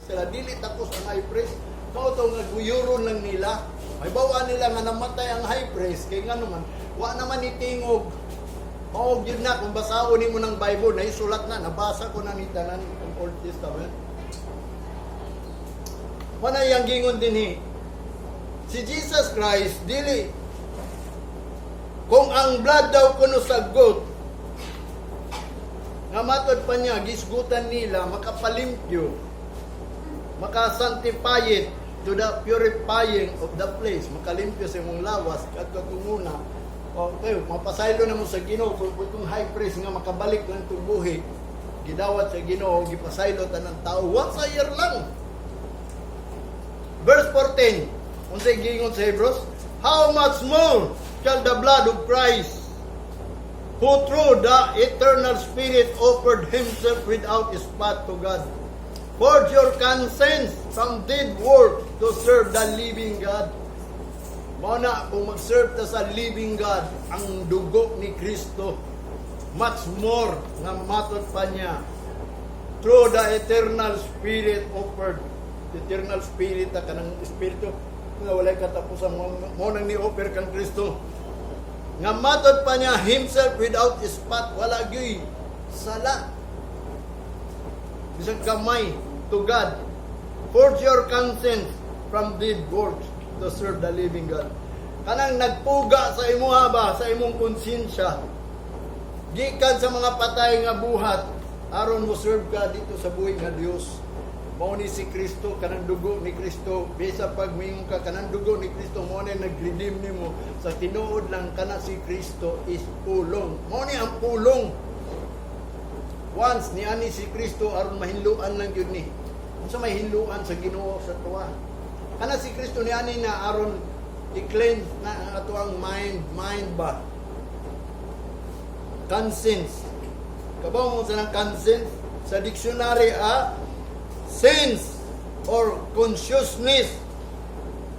Sila dili takos ang high priest. Mao to nga guyuron lang nila. May bawa nila nga namatay ang high priest kay nga naman wa naman ni tingog. Mao gyud na kung basahon nimo ng Bible, naisulat na, nabasa ko na ni tanan ang Old Testament. Mao na iyang gingon dinhi. Si Jesus Christ dili, kung ang blood daw kuno sa goat nga matod pa niya gisgutan nila makapalimpyo, makasanctify it to the purifying of the place, makalimpyo sa imong lawas kadto tunguna. Okay, mapasaylo na mo sa Ginoo. Kung itong high priest nga makabalik lang itong buhi, gidawat sa Ginoo, gipasaylo tanan tao once a year lang. Verse 14, unsay giingon sa Hebrews? How much more shall the blood of Christ, who through the eternal Spirit offered himself without spot to God, purge your conscience from dead work to serve the living God? Mao na kung mag-serve ta sa living God, ang dugo ni Kristo, much more nga matod pa niya, through the eternal Spirit offered. Eternal Spirit ta, kanang Espiritu nga walay katapusan, mo nang ni-offer kang Kristo. Nga matod pa niya himself without spot, wala gyuy sala bisan kamay, to God. Purge your conscience from dead works to serve the living God. Kanang nagpuga sa imuha ba, sa imong konsensya, gikan sa mga patay nga buhat, aron mo serve ka dito sa buhi nga Dios. Mao ni si Kristo, kanang dugo ni Kristo, bisa pag mingon ka, kanang dugo ni Kristo mo ni nag-redeem nimo. Sa tinuod lang, kana si Kristo is pulong. Mao ni ang pulong. Once ni ani si Kristo aron mahinluan lang gyud ni. Unsa may hinluan sa Ginoo sa tuwa? Kana si Kristo ni ani na aron i-cleanse na ang atoang mind, mind ba? Conscience. Kabaw mo sa nang conscience sa dictionary, a sense or consciousness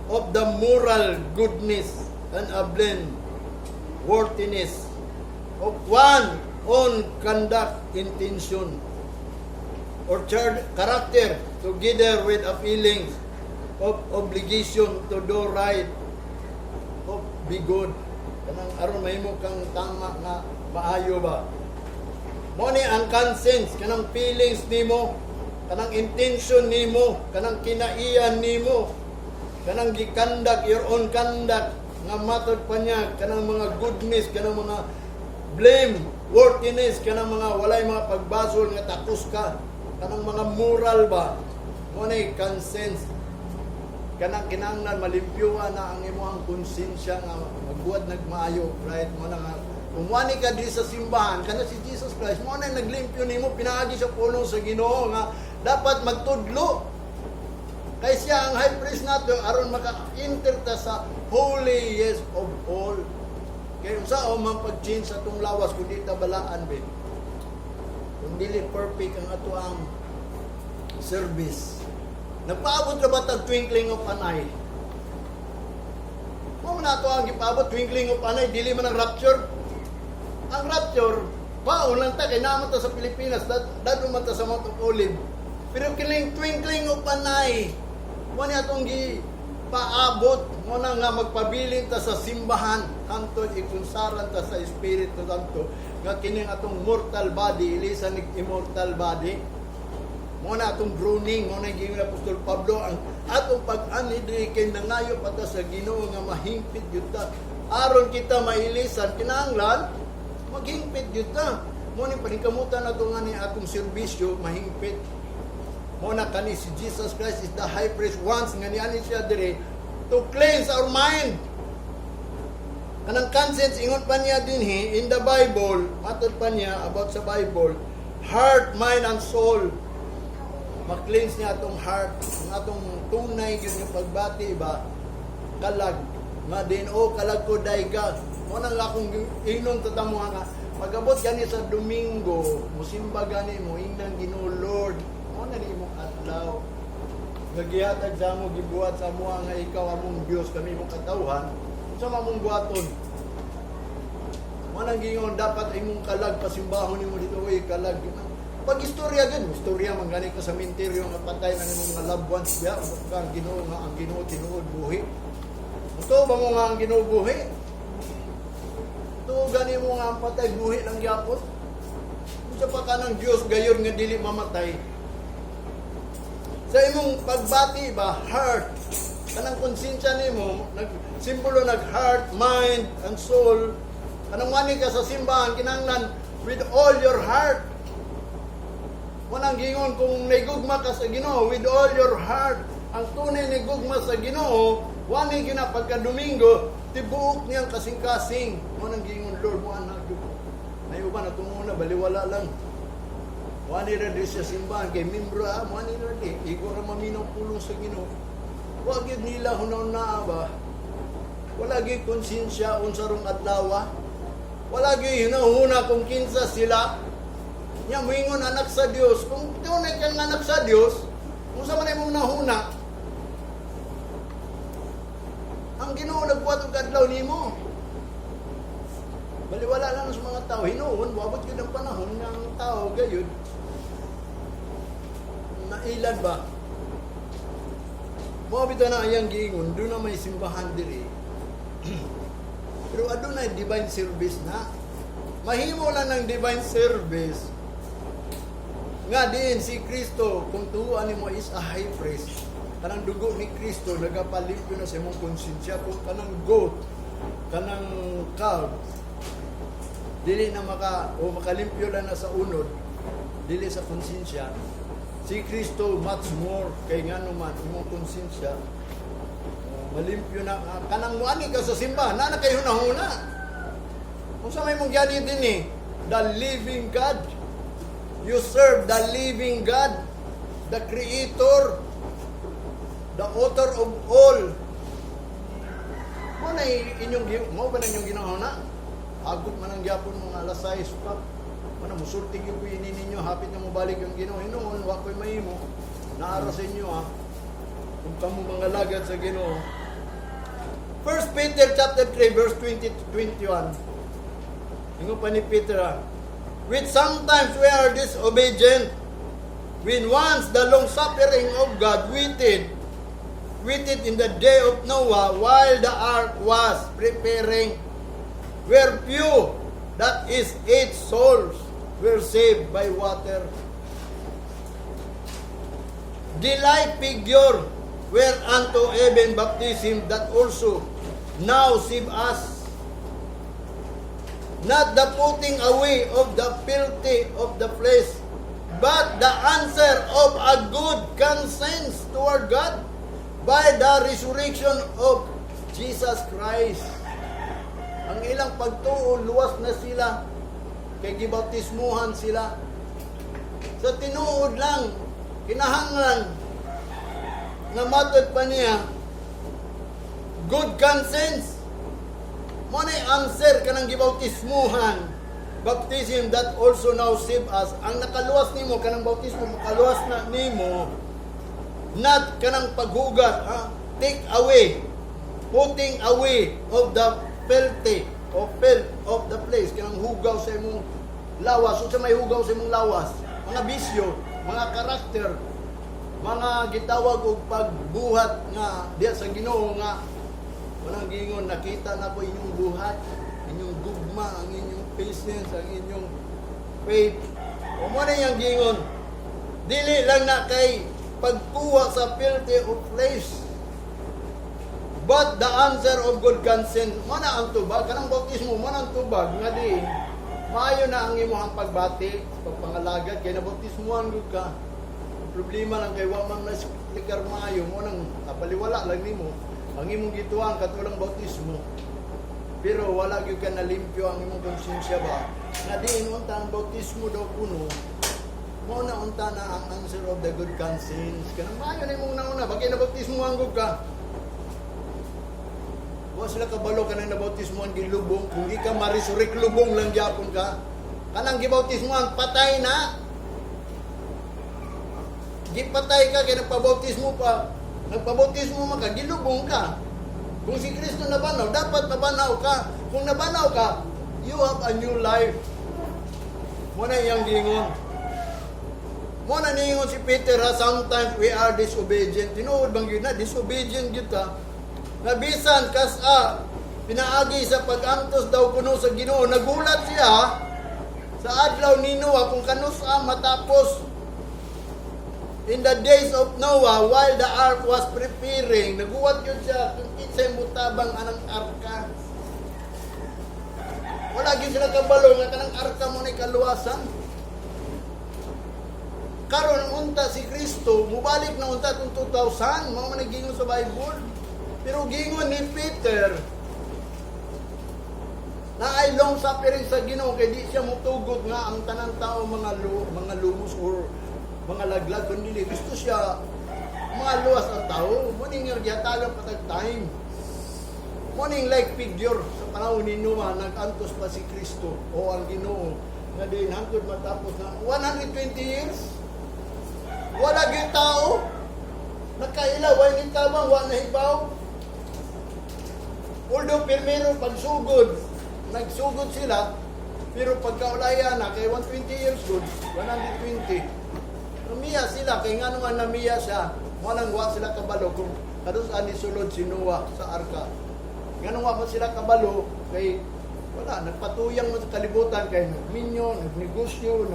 of the moral goodness and a blame worthiness of one own conduct, intention or character, together with a feelings of obligation to do right, of be good, kanang aron mahimo kang tama nga maayo ba. Mo ni ang conscience, kanang feelings nimo, kanang intention nimo, kanang kinaiyan nimo, kanang gi-conduct, your own conduct nga matod pa niya kanang mga goodness, kanang mga blame worthiness, kanang mga walay mga pagbasol nga takos ka, kanang mga moral ba. Mo ni conscience, kanang kinahanglan malimpyuhan na ang imong konsensya nga magbuhat nagmaayo, right? Mo na nga kung wani ka diri sa simbahan, kana si Jesus Christ mo na naglimpyo nimo pinaagi sa pulong sa Ginoo nga dapat magtudlo kay siya ang high priest nato aron maka-enter ta sa holiest of all. Kay unsa o man pag-change sa atong lawas kung di ta balaan be, kung dili perfect ang ato ang service? Nagpaabot ra ba tag twinkling of an eye? Mao man ato ang gipaabot, twinkling of an eye, dili man ang rapture. Ang rapture, paon lang ta kay naa man ta sa Pilipinas, dado man ta sa Mount of Olive. Pero kining twinkling of an eye, mo ni atong gi paabot, mo na nga magpabilin ta sa simbahan hantod ikunsaran ta sa Espiritu Santo nga kining atong mortal body ilisan nig immortal body. Mo na atong groaning, mo na giingon ni Apostol Pablo, ang atong pag-ani diri kay nangayo pa ta sa Ginoo nga mahingpit gyud ta. Aron kita mailisan, kinahanglan maghingpit gyud ta. Mo ni paningkamutan nato nga ni atong serbisyo mahingpit. Mo na kani si Jesus Christ is the high priest once nga niani siya diri to cleanse our mind. Kanang conscience, ingon pa niya dinhi in the Bible, matod pa niya about sa Bible, heart, mind, and soul. Ma-cleanse niya atong heart, ang atong tunay gyud nga pagbati ba, kalag nga din o kalag ko dayga. Mo nang akong ingnon ta tamo nga pagabot gani sa Domingo, musimba gani mo, ingnan Ginoo, "Lord, mo na ni imong adlaw nga gihatag sa amo, gibuhat sa amo nga ikaw among Dios, kami imong katawhan. Unsa man among buhaton?" Mo nang gingon dapat imong kalag pasimbahon nimo dito, oy kalag. Pag istorya gud, istorya man gani ka sa sementeryo nga patay na nimong mga loved ones diya, ka ang Ginoo nga ang Ginoo tinuod buhi. Mutuo ba mo nga ang Ginoo buhi? Tuo gani mo nga ang patay buhi lang gyapon? Unsa pa ka ng Dios gayon nga dili mamatay? Sa imong pagbati ba, heart, kanang konsensya nimo, nag simbolo nag heart, mind, and soul. Kanang wani ka sa simbahan, kinahanglan with all your heart. Munang gingon kung naigugma ka sa Ginoo with all your heart. Ang tunay na gugma sa Ginoo, wani gina pagka Domingo, tibuok niyang kasing-kasing. Munang gingon, "Lord, mo anak gyud." Nay uban na na baliwala lang. Wani ra di siya simbahan kay membro ah, wani ra di. Igo ra maminaw pulong sa Ginoo. Wa gyud nila hunaw ba. Wala gyud konsensya unsa rong adlaw. Wala gyud hinahuna kung kinsa sila. Nya moingon anak sa Dios. Kung tunay kang anak sa Dios, unsa man imong nahuna? Ang Ginoo nagbuhat og adlaw nimo. Baliwala lang sa mga tao. Hinuon, wabot yun ang panahon nga ang tao gayud nailad ba? Mao bitaw na ayang giingon, doon na may simbahan diri. Pero adunay divine service na. Mahimo lang ng divine service nga diin si Kristo kung tuuan nimo is a high priest. Kanang dugo ni Kristo nagapalimpyo na sa imong konsensya. Kung kanang goat, kanang calf, dili na maka o makalimpyo lang na sa unod, dili sa konsensya. Si Kristo much more, kay ngano man imong konsensya malimpyo na. Ah, kanang muani ka sa simbahan na kay hunahuna kung sa may mong gani din eh, the living God. You serve the living God, the creator, the author of all. Mo na inyong mo ba na inyong ginahuna? Agot man ang gyapon mga alas 6 pa. Mo na musulti gyud ko ini ninyo, hapit na mobalik ang Ginoo. Hinuon wa koy mahimo. Naara sa inyo ha. Kung kamo mga lagad sa Ginoo. 1 Peter chapter 3 verse 20 to 21. Ingon pa ni Peter ha. "Which sometimes we are disobedient, when once the long suffering of God waited in the day of Noah while the ark was preparing, where few, that is eight souls, were saved by water. The like figure whereunto even baptism that also now save us, not the putting away of the filthy of the flesh, but the answer of a good conscience toward God by the resurrection of Jesus Christ." Ang ilang pagtuo, luwas na sila, kay gibautismuhan sila. Sa tinuod lang, kinahanglan nga matod pa niya, good conscience. Mo na answer kanang gibautismuhan. Baptism that also now save us. Ang nakaluwas nimo kanang bautismo, makaluwas na nimo, not kanang paghugas, ha? Take away, putting away of the filthy o filth of the flesh, kanang hugaw sa imong lawas. Unsa may hugaw sa imong lawas? Mga bisyo, mga karakter, mga gitawag og pagbuhat nga diya sa Ginoo nga walang gingon, "Nakita na ko inyong buhat, inyong gugma, ang inyong patience, ang inyong faith." O mo na iyang gingon, dili lang na kay pagkuha sa filthy of flesh, but the answer of good conscience. Mo na ang tubag, kanang bautismo, mo na ang tubag nga di, maayo na ang imong pagbati, pagpangalagad, kay nabautismuhan gud ka. Ang problema lang kay wa man na-explicar maayo, mo nang napaliwala lang nimo. Ang imong gituan katulang bautismo. Pero wala gyud ka nalimpyo ang imong konsensya ba? Nga diin unta ang bautismo daw kuno, mo na unta na ang answer of the good conscience. Kanang maayo na imong nauna, bagay nabautismuhan gud ka. Wa sila kabalo kanang nabautismuhan gilubong. Kung di ka ma-resurrect, lubong lang gyapon ka. Kanang gibautismuhan, patay na. Gipatay ka kay nagpabautismo pa. Nagpabautismo man ka, gilubong ka. Kung si Kristo nabanaw, dapat mabanaw ka. Kung nabanaw ka, you have a new life. Mo na iyang gingon. Mao na niingon si Peter ha, sometimes we are disobedient. Tinuod bang yun na, disobedient gyud ta. Na bisan kas-a, pinaagi sa pag-antos daw kuno sa Ginoo, nagulat siya sa adlaw ni Noah kung kanus-a matapos. In the days of Noah, while the ark was preparing, naguwat yun siya kung kinsay mutabang anang arka. Wala gyud sila kabalo nga kanang arka mao ni kaluwasan. Karon unta si Kristo, mubalik na unta tong 2000, mao man gingon sa Bible. Pero gingon ni Peter, na ay long suffering sa Ginoo kay di siya mutugot nga ang tanang tao mga lumos or mga laglag, kundi gusto siya mga luwas ang tao. Mao ning nga gihatagan pa tag time. Mao ning like figure sa panahon ni Noah, nag-antos pa si Kristo o ang Ginoo nga din hangtod matapos na 120 years, wala gyud tao nakaila, way ni tabang, wa na hibaw. Although pirmero pagsugod, nagsugod sila, pero pagkaulaya na kay 120 years good, 120. Namiya sila kay ngano nga namiya siya, mao nang wa sila kabalo kung kanus-a ni sulod si Noah sa arka. Ngano wa man sila kabalo kay wala nagpatuyang mo sa kalibutan kay nagminyo, nagnegosyo,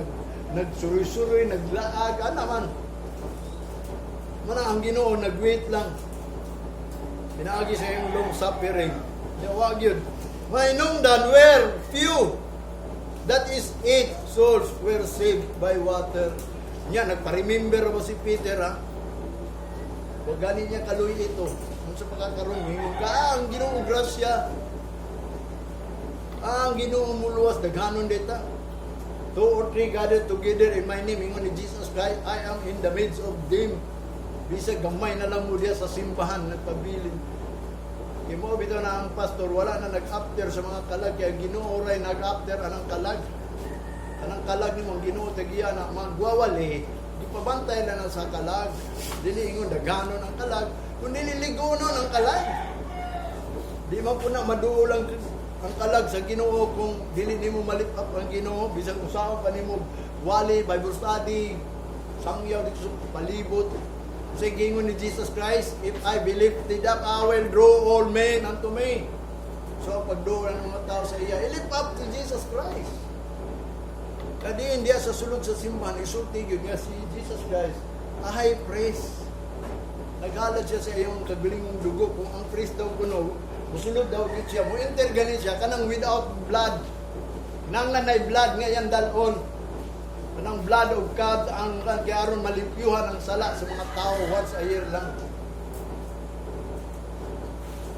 nagsuroy-suroy, naglaag, ana man. Mana ang Ginoo nagwait lang. Pinaagi sa iyong long suffering. Ya wa gyud. Mahinungdan where few, that is eight souls, were saved by water. Nya nagpa-remember ba si Peter ha? Wa gani niya kaluy ito. Kung sa pagkakaroon, mingon ka, ah, ang Ginoo grasya. Ah, ang Ginoo muluwas, daghanon dita. Two or three gathered together in my name, ingon ni Jesus Christ, I am in the midst of them. Bisag gamay na lang mo diya sa simbahan, nagpabilin. Kay mo bitaw na ang pastor, wala na nag-after sa mga kalag, kaya Ginoo ray nag-after anang kalag. Anang kalag nimo ang Ginoo tagiya na magwawali, di pabantay lang ang sa kalag. Dili ingon daghanon ang kalag, kun dili ligonon ang kalag. Di man po na maduol ang kalag sa Ginoo kung dili nimo ma-lift up ang Ginoo bisan usaha pa nimo wali, Bible study, sangyaw dito sa palibot. Sa gingon ni Jesus Christ, "If I be lifted up, I will draw all men unto me." So pagduol ng mga tao sa iya, i-lift up to Jesus Christ. Kadi hindi sa sulod sa simbahan, isulti yun nga si Jesus Christ, a high priest. Naghalad siya sa iyong kagalingong dugo. Kung ang priest daw kuno, musulod daw gyud siya, mo enter gani siya, kanang without blood. Nang nanay blood nga yan dalon. Kanang blood of God ang kay aron malimpyuhan ang sala sa mga tao once a year lang.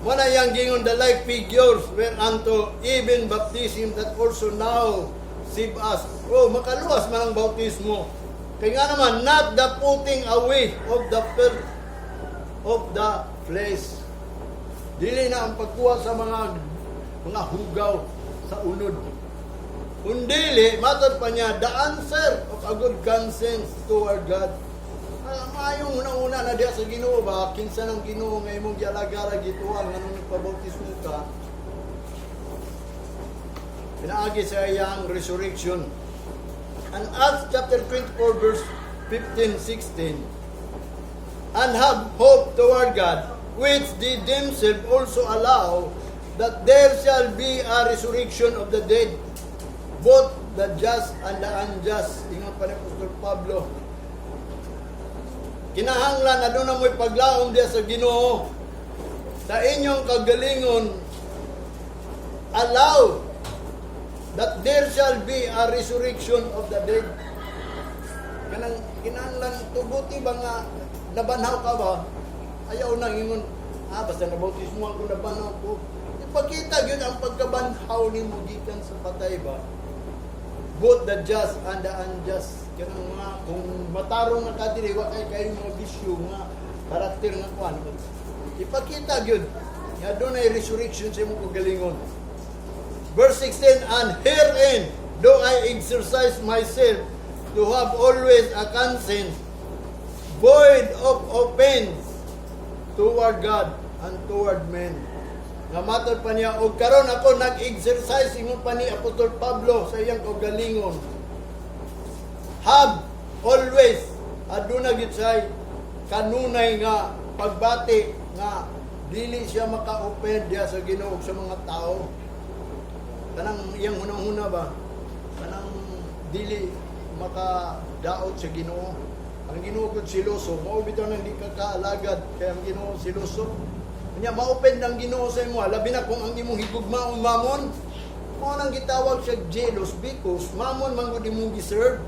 Muna yang gingon, the like figures whereunto even baptism that also now save us. Oh, makaluwas man ang bautismo. Kaya nga naman, not the putting away of the filth of the flesh. Dili na ang pagkuha sa mga hugaw sa unod. Kundili, matod pa niya, the answer of a good conscience toward God. Ah, maayong una-una na diya sa Ginoo ba, kinsa ng Ginoo nga imong gialagara, gituan nganong nagpabautismo ka. Pinaagi sa iyang resurrection. And Acts chapter 24 verse 15, 16. And have hope toward God, which they themselves also allow that there shall be a resurrection of the dead, both the just and the unjust. Ingon pa ni Apostol Pablo. Kinahanglan aduna mo'y paglaom diya sa Ginoo. Sa inyong kagalingon, allow that there shall be a resurrection of the dead. Kanang kinahanglan tuguti ba nga nabanhaw ka ba? Ayaw nang ingon, ah, basta nabautismo ako, nabanhaw ko. Ipakita gyud ang pagkabanhaw nimo gikan sa patay ba? Both the just and the unjust. Kanang mga kung matarong nga ka dili, wa kay kay mga bisyo nga karakter nga kuan. Ipakita gyud nga dunay resurrection sa imong kagalingon. Verse 16, "And herein do I exercise myself to have always a conscience void of offense toward God and toward men." Nga matod pa niya, og karon ako nag-exercise, ingon pa ni Apostol Pablo sa iyang kaugalingon. Have Always aduna gyud siya kanunay nga pagbati nga dili siya maka-offend diha sa Ginoo ug sa mga tao. Kanang iyang hunahuna ba? Kanang dili makadaot sa Ginoo. Ang Ginoo gud seloso, mao bitaw nang di ka kaalagad kay ang Ginoo seloso. Nya ma-offend ang Ginoo sa imo, labi na kung ang imong higugmaon mamon. Mao nang gitawag siya jealous because mamon man gud imong gi-serve.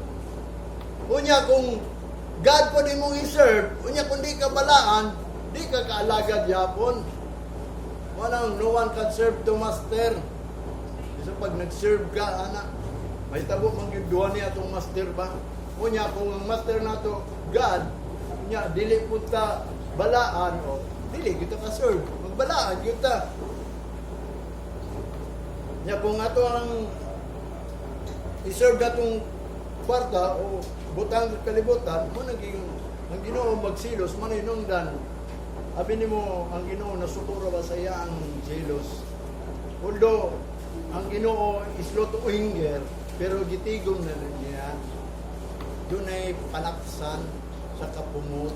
Unya kung God po imong i-serve, unya kung di ka balaan, di ka kaalagad yapon. Walang no one can serve two master. Bisa pag nag-serve ka, ana, may tabo man gyud duha niya atong master ba? Unya kung ang master nato God, unya dili pud ta balaan o dili kita ka serve. Magbalaan gyud ta. Nya kung ato ang i-serve atong kwarta o butang sa kalibutan, mo naging ang Ginoo magsilos man hinungdan. Abi nimo ang Ginoo nasukuro ba sa iya ang jealous? Although ang Ginoo is slow to anger, pero gitigom na lang niya. Dunay panaksan sa kapumot.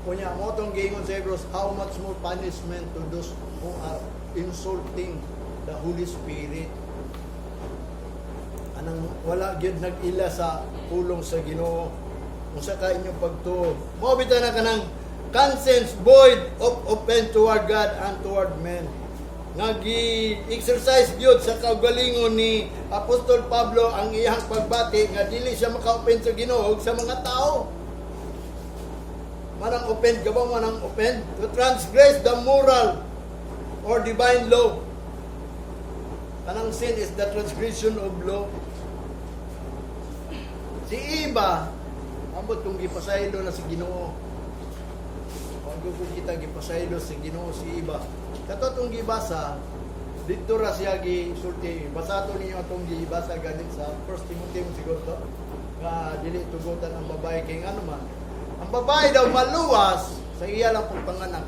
Kunya mo tong giingon sa Hebrews, how much more punishment to those who are insulting the Holy Spirit? Anang wala gyud nag-ila sa pulong sa Ginoo, unsa ka inyong pagtuo? Mao bitaw na kanang conscience void of offense toward God and toward men nga gi-exercise gyud sa kaugalingon ni Apostol Pablo ang iyang pagbati nga dili siya maka-offend sa Ginoo ug sa mga tao. Manang offend ka ba? Manang offend, to transgress the moral or divine law. Kanang sin is the transgression of law. Si Eva, ambot kung gipasaylo na si Ginoo. Wag ko kita gipasaylo si Ginoo si Eva. Kato atong gibasa, dito ra siya gisulti. Basato ninyo atong gibasa ganit sa 1 Timothy mo siguro to. Nga dili tugutan ang babae kay ano man. Ang babae daw maluwas sa iya lang pagpanganak.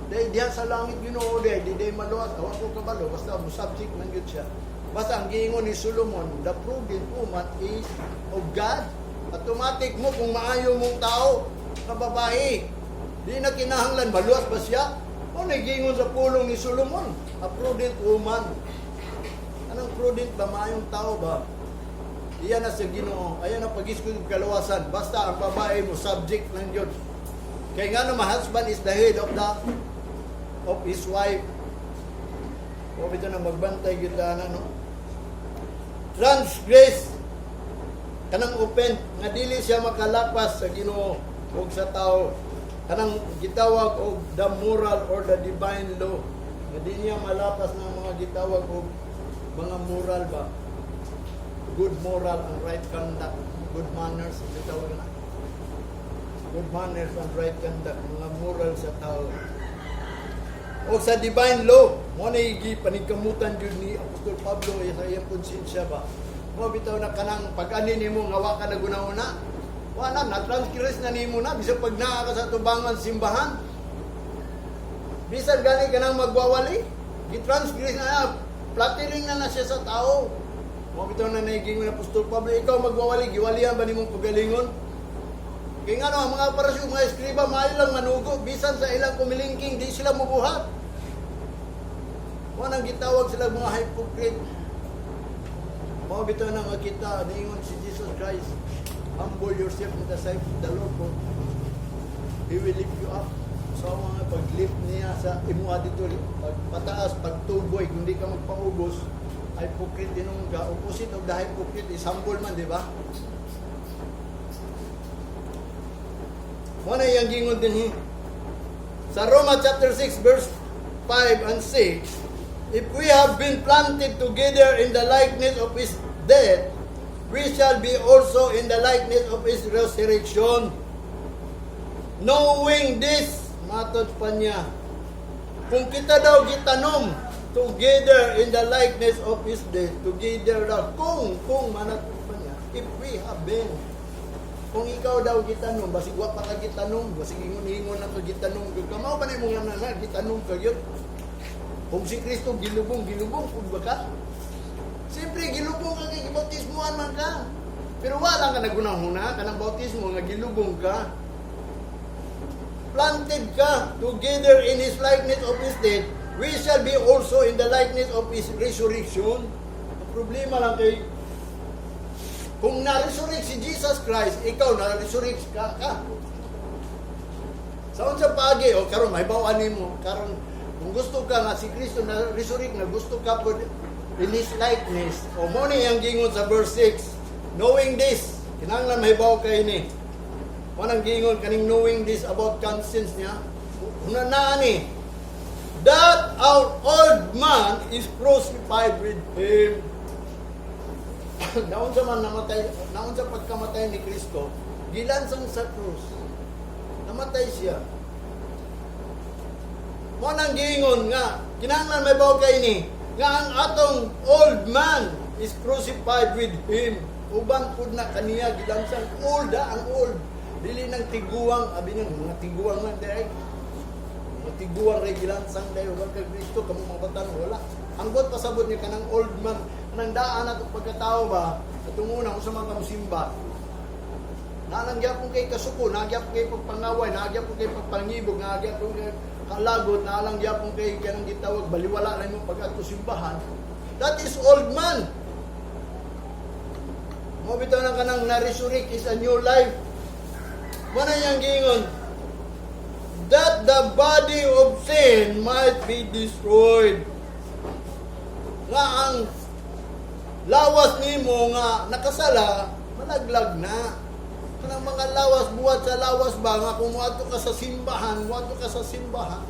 Dahil diha sa langit Ginoo dahil di day maluwas. Awa ko kabalo, basta mo subject man gyud siya. Basta ang giingon ni Solomon, the prudent woman is of God. Automatic mo kung maayo mong tao na babae. Di na kinahanglan maluwas ba siya? O giingon sa pulong ni Solomon, a prudent woman. Anong prudent ba? Maayong tao ba? Iyan na sa Ginoo. Ayan ang pag-iskod kaluwasan. Basta ang babae mo subject lang yun. Kaya nga no, my husband is the head of his wife. O bitaw na magbantay kita na, no? Transgress kanang offend nga dili siya makalapas sa Ginoo ug sa tao. Kanang gitawag og the moral or the divine law. Nga di niya malapas ng mga gitawag og mga moral ba? Good moral and right conduct, good manners, gitawag na. Good manners and right conduct, mga moral sa tao. O sa divine law, mo na panigkamutan jud ni Apostol Pablo sa iyang konsensya ba. Mo bitaw na kanang pag-ani nimo nga wa ka naguna-una. Wa na, na-transgress na nimo na bisan pag naa ka sa tubangan simbahan. Bisan gani kanang magwawali, gi-transgress na, flattering na na siya sa tao. Mo bitaw na naigingon ni Apostol Pablo, ikaw magwawali, giwalian ba nimong kagalingon? Kaya nga no, ang mga Pariseo, mga eskriba, maayo lang manugo, bisan sa ilang kumilingking, di sila mubuhat. Wa nang gitawag sila mga hypocrite. Mao bitaw na nga kita, niingon si Jesus Christ, "Humble yourself in the sight of the Lord, for He will lift you up." So mga pag-lift niya sa imuha dito, pagpataas, pagtuboy, kung di ka magpaubos, hypocrite din ka. Opposite of the hypocrite is humble man, di ba? Mo na iyang gingon din hi. Sa Roma chapter 6 verse 5 and 6, "If we have been planted together in the likeness of His death, we shall be also in the likeness of His resurrection." Knowing this, matod pa niya, kung kita daw gitanom together in the likeness of His death, together daw, kung manatod pa niya, if we have been. Kung ikaw daw gitanom, basig wa pa ka gitanom, basig ingon-ingon na ka gitanom ka, mao pa na imong nga gitanom ka gyud. Kung si Kristo gilubong, gilubong pud ba ka? Siyempre gilubong ka kay gibautismuhan man ka. Pero wala ka naghunahuna, kanang bautismo nga gilubong ka. Planted ka together in His likeness of His death, we shall be also in the likeness of His resurrection. Ang problema lang kay, kung na-resurrect si Jesus Christ, ikaw na-resurrect ka. Sa unsa paagi, o karon mahibaw nimo, karon kung gusto ka nga si Kristo na resurrect na gusto ka pod in His likeness. O mo ni ang gingon sa verse 6, knowing this, kinahanglan mahibaw kay ni. Mo nang gingon kaning knowing this about conscience niya. Una na ani that our old man is crucified with Him. Naunsa man namatay, naunsa pagkamatay ni Kristo, gilansang sa krus. Namatay siya. Mo nang giingon nga kinahanglan mahibaw kay ni nga ang atong old man is crucified with Him. Uban pud na kaniya gilansang. Old ha, ang old. Dili nang tiguang, abi nang mga tiguang lang dai. Mga tiguang ray gilansang dai uban kay Kristo kamo mga batan wala. Ang pasabot niya kanang old man, kanang daan ato pagkatao ba, atong una unsa man ka mosimba. Nalang gyapon kay kasuko, naa gyapon kay pagpangaway, naa gyapon kay pagpangibog, naa gyapon kay kalagot, naalang gyapon kay kanang gitawag baliwala na imong pag-adto simbahan. That is old man. Mo bitaw nang kanang na-resurrect is a new life. Mo na niyang giingon that the body of sin might be destroyed. Nga ang lawas nimo nga nakasala, malaglag na. Kanang mga lawas, buhat sa lawas ba, nga kung muadto ka sa simbahan, muadto ka sa simbahan,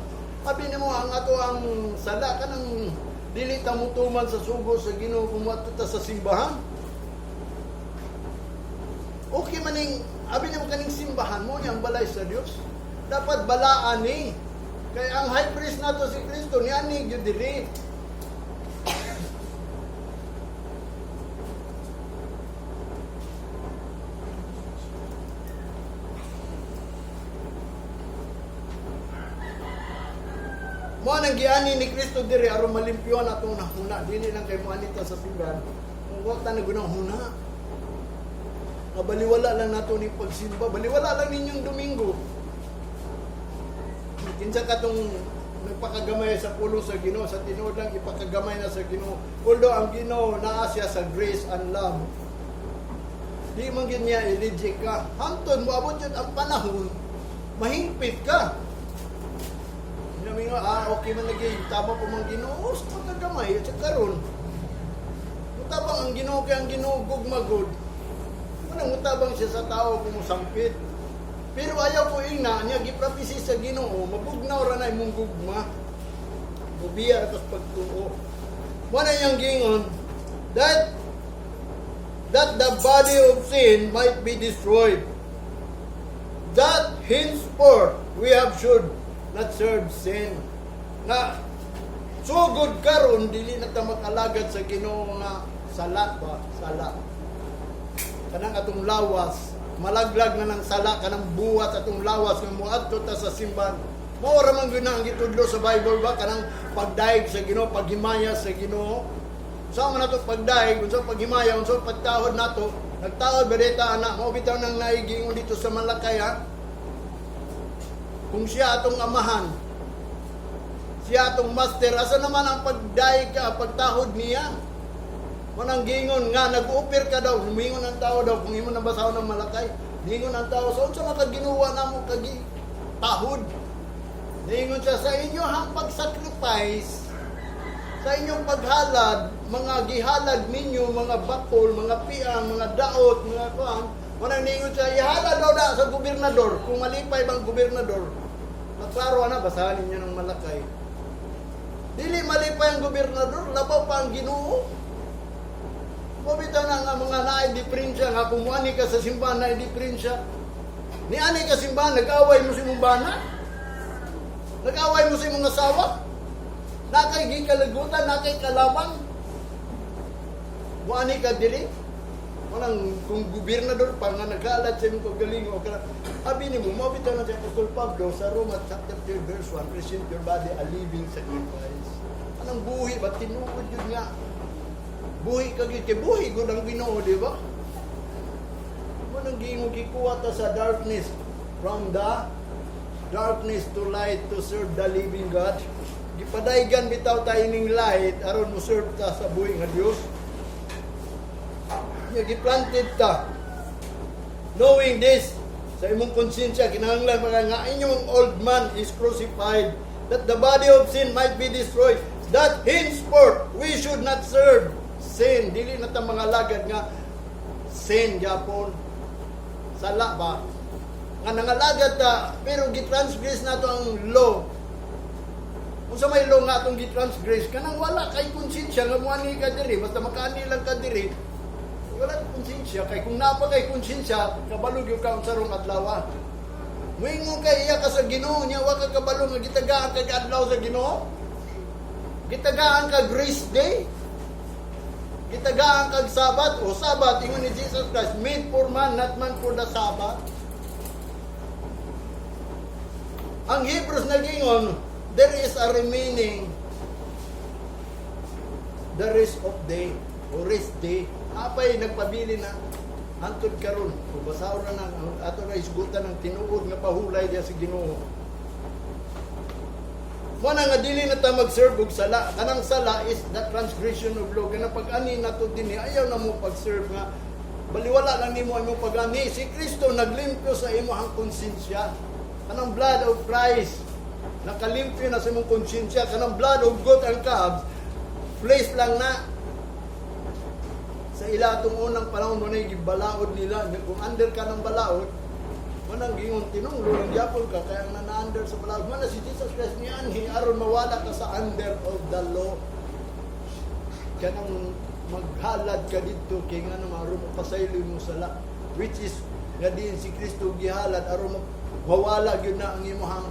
abi nimo ang ato ang sala, kanang dili ta mutuman sa sugo sa Ginoo kung muadto ta sa simbahan. Okay maning, abi nimo kaning simbahan mo ang balay sa Dios. Dapat balaan ni. Kay ang high priest nato si Kristo, niani gyud diri. Mo nang giani ni Kristo diri aron malimpyuan atong nahuna, dili lang kay moani ta sa simbahan. Kung wa ta nagunahuna, nga baliwala lang nato ni pagsimba, baliwala lang ninyong Domingo. Kinsa katong nagpakagamay sa pulong sa Ginoo, sa tinuod lang ipakagamay na sa Ginoo. Although ang Ginoo naa siya sa grace and love. Di man gyud niya i-reject ka. Hangtod moabot yun ang panahon, mahingpit ka. Namingo, okay man lagi, tama po mang Ginoo, sa pagkagamay, at sa karon. Mutabang ang Ginoo kay ang Ginoo gugma gud. Manang mutabang siya sa tao kung musampit. Pero ayaw ko ingna niya giprapisi sa Ginoo, mabugnaw ra na imong gugma. Mubiya ra kas pagtuo. Mo na iyang gingon that the body of sin might be destroyed. That henceforth we have should not serve sin. Nga sugod karon dili na ta makalagad sa Ginoo nga sala ba, sala. Kanang atong lawas malaglag na ng sala, kanang buhat atong lawas nga moadto ta sa simbahan. Mao ra man gyud na ang gitudlo sa Bible ba, kanang pagdaig sa Ginoo, paghimaya sa Ginoo. Sa man nato pagdaig, unsa paghimaya, unsa pagtahod nato, nagtahod ba dita ana, mao bitaw nang naigingon dito sa Malakay ha. Kung siya atong amahan, siya atong master, asa naman ang pagdaig ka, pagtahod niya? Manang gingon nga nag-upir ka daw, humingon ang tao daw kung imo nabasahon ng Malakay. Ningon ang tao sa unsa man ka ginuwa namo kagi tahod. Ningon siya sa inyo ang pag-sacrifice, sa inyong paghalad, mga gihalad ninyo, mga bakol, mga piang, mga daot, mga kuan. Manang ningon siya, ihalad daw da sa gobernador, kung malipay bang gobernador. Maklaro na, basahan ninyo ng Malakay. Dili malipay ang gobernador, labaw pa ang Ginoo. Mabitaw na nga mga naay diferensya nga kung muani ka sa simbahan naay diferensya. Ni ani ka simbahan, nag-away mo sa imong bana. Nag-away mo sa imong asawa. Nakay gikalagutan, nakay kalabang. Muani ka diri. Walang kung gobernador pa nga naghalat sa imong kagalingo o kana abi nimo mo bitaw na si Apostol Pablo sa Roma chapter 3 verse 1, present your body a living sacrifice. Anong buhi ba tinuod yun nga? Buhi ka gyud kay buhi gud ang Ginoo, di ba? Nang giingon gikuha ta sa darkness, from the darkness to light, to serve the living God. Gipadaygan bitaw ta ining light aron mo serve ta sa buhi nga Dios. Nya giplanted ta. Knowing this, sa imong konsensya kinahanglan pa nga inyong old man is crucified, that the body of sin might be destroyed, that henceforth we should not serve sin. Dili na ta mga lagad nga sin gyapon. Sala ba? Nga nangalagad ta, pero gitransgress nato ang law. Kung sa may law nga atong gitransgress, kanang wala kay konsensya nga muani ka diri, basta makaani lang ka diri, wala kay konsensya. Kay kung naa pa kay konsensya, kabalo gyud ka unsa rong adlaw. Muingon kay iya ka sa Ginoo niya, wa ka kabalo nga gitagaan kag adlaw sa Ginoo. Gitagaan ka grace day. Gitagaan kag Sabat o Sabat, ingon ni Jesus Christ, made for man, not man for the Sabbath. Ang Hebrews nagingon, there is a remaining the rest of day o rest day. Apay nagpabili na hantod karon. O basaw na nang ang ato na isgutan ng tinuod nga pahulay diya sa Ginoo. Mo na nga dili na ta mag-serve og sala. Kanang sala is the transgression of law. Kanang pag-ani nato dinhi, ayaw na mo pag-serve nga baliwala lang nimo ang imong pag-ani. Si Kristo naglimpyo sa imong konsensya. Kanang blood of Christ nakalimpyo na sa imong konsensya. Kanang blood of goat and calves, flesh lang na. Sa ila atong unang panahon mo na balaod nila. Kung under ka ng balaod, manang gingon tinunglo lang gyapon ka kaya ang na-under sa balaod. Mana si Jesus Christ nianhi aron mawala ka sa under of the law. Kanang maghalad ka didto kay ngano aron mapasaylo mo sala, which is nga diin si Kristo gihalad aron mawala gyud na ang imong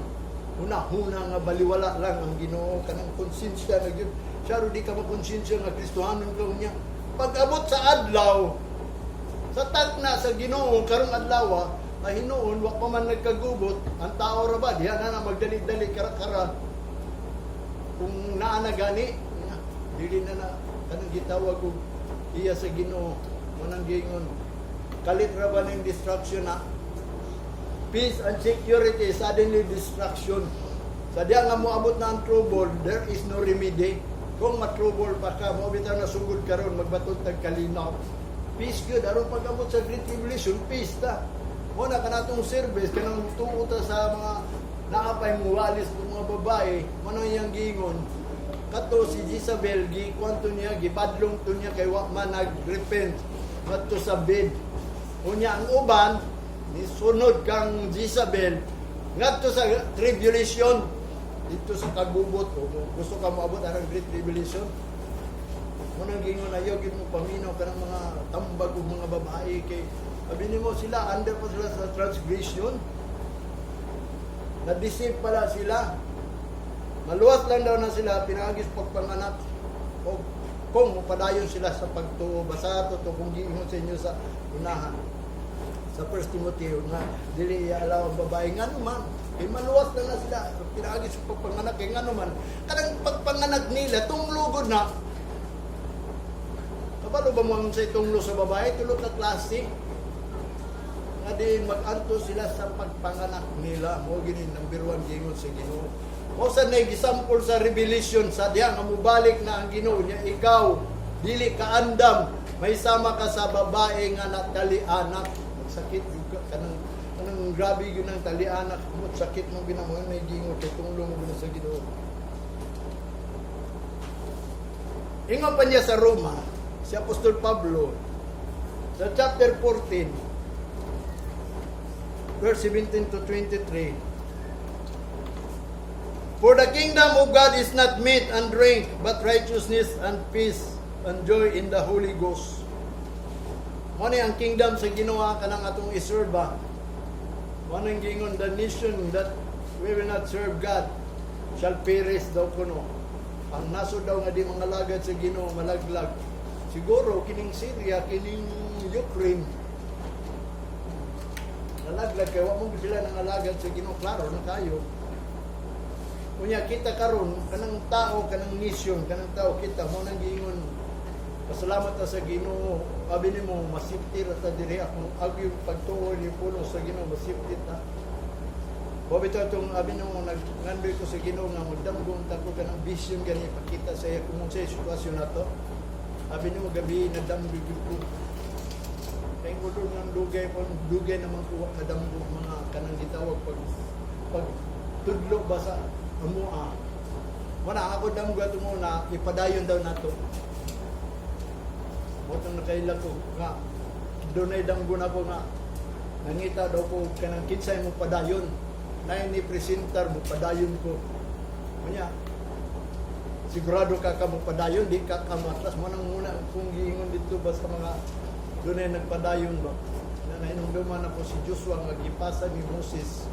huna-huna nga baliwala lang ang Ginoo, kanang konsensya na gyud siya. Di ka makonsensya nga Kristohanon ka unya pag-abot sa adlaw sa takna sa Ginoo karong adlaw, mahinuon wa pa man nagkagubot ang tao ra ba diha na na magdali-dali kara-kara kung naa na gani na, dili na na kanang gitawag og iya sa Ginoo. Manang giingon kalit ra ba ning destruction na peace and security, suddenly destruction. Sa diya nga moabot na ang trouble, there is no remedy. Kung matrouble pa ka mo bitaw nasugod karon, magbaton tag kalinaw, peace good aron pag-abot sa Great Tribulation, peace ta. Mo na kanatong service, kanang tuo ta sa mga naapay muwalis ng mga babae. Mo nang iyang giingon kato si Jezebel, gi kwanto niya, gibadlong to niya kay wa man nag-repent ngadto sa bed. Unya ang uban ni sunod kang Jezebel ngadto sa tribulation, dito sa kagubot. O gusto ka moabot anang Great Tribulation, mo nang gingon ayaw gyud mo paminaw kanang mga tambag ug mga babae kay abi nimo sila under pa sila sa transgression, na-deceive pala sila. Maluwas lang daw na sila pinaagis pagpanganak o kung mupadayon sila sa pagtuo. Basta to kung giingon sa inyo sa unahan sa 1 Timothy nga dili i-allow ang babae, ngano man kay maluwas lang na sila pinaagi sa pagpanganak, kay ngano man kanang pagpanganak nila tunglugod na. Kabalo ba mo ang sa tunglo sa babae? Tulo ka klase nga din mag-anto sila sa pagpanganak nila. Mo gini number one gingon sa Ginoo. Mo sa nay gisampol sa Revelation sa diha nga mobalik na ang Ginoo niya, ikaw dili ka andam, may sama ka sa babae nga natali-anak. Magsakit gyud ka kanang kanang grabe gyud ang tali-anak mo, sakit mo ginamo may gingon kay tunglo mo gud sa Ginoo. Ingon pa niya sa Roma, si Apostol Pablo, sa chapter 14, verse 17 to 23. "For the kingdom of God is not meat and drink, but righteousness and peace and joy in the Holy Ghost." Mo ni ang kingdom sa Ginoo kanang atong iserba. Mo nang gingon, "The nation that we will not serve God shall perish" daw kuno. Ang nasod daw nga di mga lagad sa Ginoo malaglag. Siguro kining Syria, kining Ukraine nalaglag kay wa mo sila nangalagad sa Ginoo, klaro na kayo. Unya kita karon kanang tao, kanang nation, kanang tao kita mo nang giingon pasalamat ta sa Ginoo. Abi nimo masipti ra ta diri akong agyo pagtuo ni pulong sa Ginoo, masipti ta. Wa bitaw tong abi nimo nagngandoy ko sa Ginoo nga magdamgo ta ko kanang vision gani ipakita sa iya kung unsay sitwasyon nato. Abi nimo gabi nadamgo gyud ko. Kay ulo ng dugay po, dugay naman ko kadamgo mga kanang gitawag pag tudlo ba sa amoa. Wala ako damgo ato mo na ipadayon daw nato. Mo tong nakaila ko nga dunay damgo na ko nga nangita daw ko kanang kinsay mo padayon. Nay ni presenter mo padayon ko. Unya, sigurado ka ka mo padayon, di ka ka matras mo nang muna kung giingon dito ba sa mga dunay nagpadayon ba. Na nahinumduman ako si Joshua nga gipasa ni Moses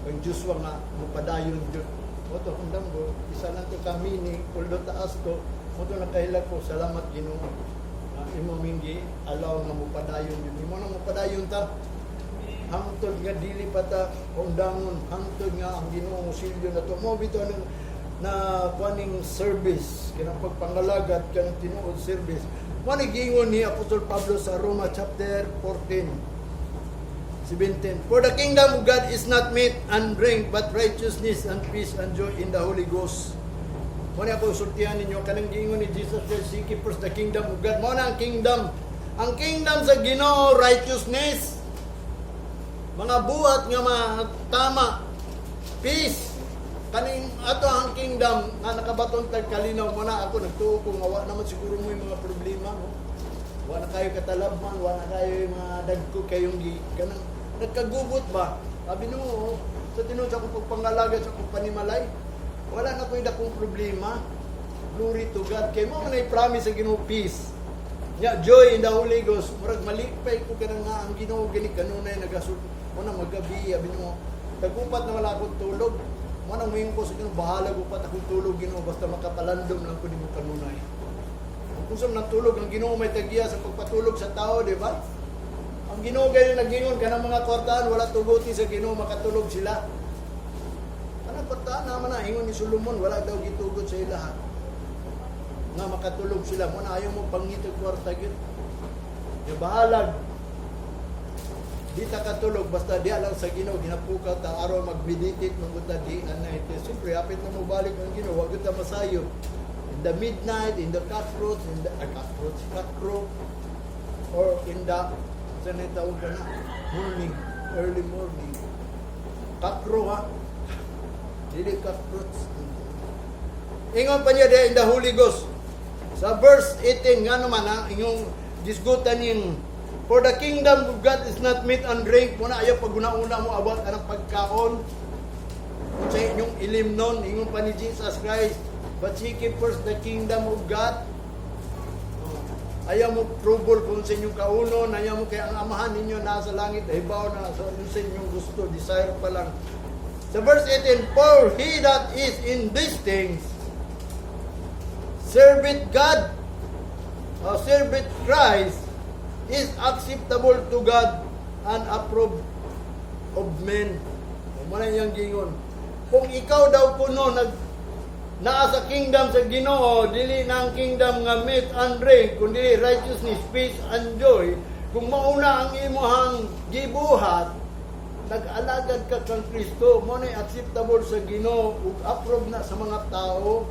ang Joshua nga mopadayon jud. Mo to akong damgo, isa lang to kami ni although taas to, mo to nakaila ko, salamat Ginoo. Imo minggi alaw nga mopadayon jud. Imo nang mopadayon ta hangtod nga dili pa ta undangon, hangtod nga ang Ginoo mosilyo na to mo bitaw nang na kuaning service kanang pagpangalagad, kanang tinuod service mo ni giingon ni Apostol Pablo sa Roma chapter 14 17: "For the kingdom of God is not meat and drink, but righteousness and peace and joy in the Holy Ghost." Mo ni ako sultihan ninyo kanang giingon ni Jesus Christ, "Seek ye first the kingdom of God." Mo na ang kingdom. Ang kingdom sa Ginoo, righteousness, mga buhat nga mga tama, peace. Kaning ato ang kingdom nga nakabaton tag kalinaw mo na ako nagtuo ko nga wa naman siguro mo yung mga problema mo. Wa na kayo katalabman, wa na kayo yung mga dagko kayong gi kanang nagkagubot ba. Sabi no, sa tinuod sa akong pagpangalaga sa akong panimalay, wala na ko'y dakong problema. Glory to God. Kay mo man ay promise sa Ginoo, peace. Nya joy in the Holy Ghost. Murag malipay ko kanang nga ang Ginoo gani kanunay nagasul. Mo na magabi abi nimo. Tagupat na wala akong tulog. Mo na moingon ko sa Ginoo, bahala gupat akong tulog, Ginoo, basta makapalandom lang ko nimo kanunay. Kung saan natulog ang Ginoo, may tagiya sa pagpatulog sa tao, di ba? Ang Ginoo gani nagingon kanang mga kwartaan wala tuguti sa Ginoo makatulog sila. Kanang kwartaan naman na ingon ni Solomon, wala daw gitugot sa ilaha nga makatulog sila. Mo na ayaw mo pangitog kwarta gyud. Ya bahalag di ta katulog basta di lang sa Ginoo ginapukaw ta aron mag-meditate man ta di and night. Siyempre hapit na mo balik ang Ginoo, wag gyud ta masayod. In the midnight, in the cockroach, in the cockroach, cockroach, or in the sa na tawag ka na morning, early morning. Cockroach ha. Dili cockroach. Ingon pa niya in the Holy Ghost. Sa verse 18 nga naman ha, inyong gisgutan yung "For the kingdom of God is not meat and drink." Muna ayaw pag una-una mo about anang pagkaon. Sa inyong ilimnon, ingon pa ni Jesus Christ, "But seek ye first the kingdom of God." Oh. Ayaw mo trouble kung sa inyong kaunon, ayaw mo kay ang amahan ninyo nasa langit, hibaw na sa inyong gusto, desire pa lang. Sa verse 18, "For he that is in these things, serveth God, or serveth Christ, is acceptable to God and approved of men." O na iyang gingon. Kung ikaw daw kuno nag naa sa kingdom sa Ginoo, dili na ang kingdom nga meat and drink, kundi righteousness, peace and joy. Kung mauna ang imuhang gibuhat, nag-alagad ka kang Kristo, mo na acceptable sa Ginoo ug approve na sa mga tao.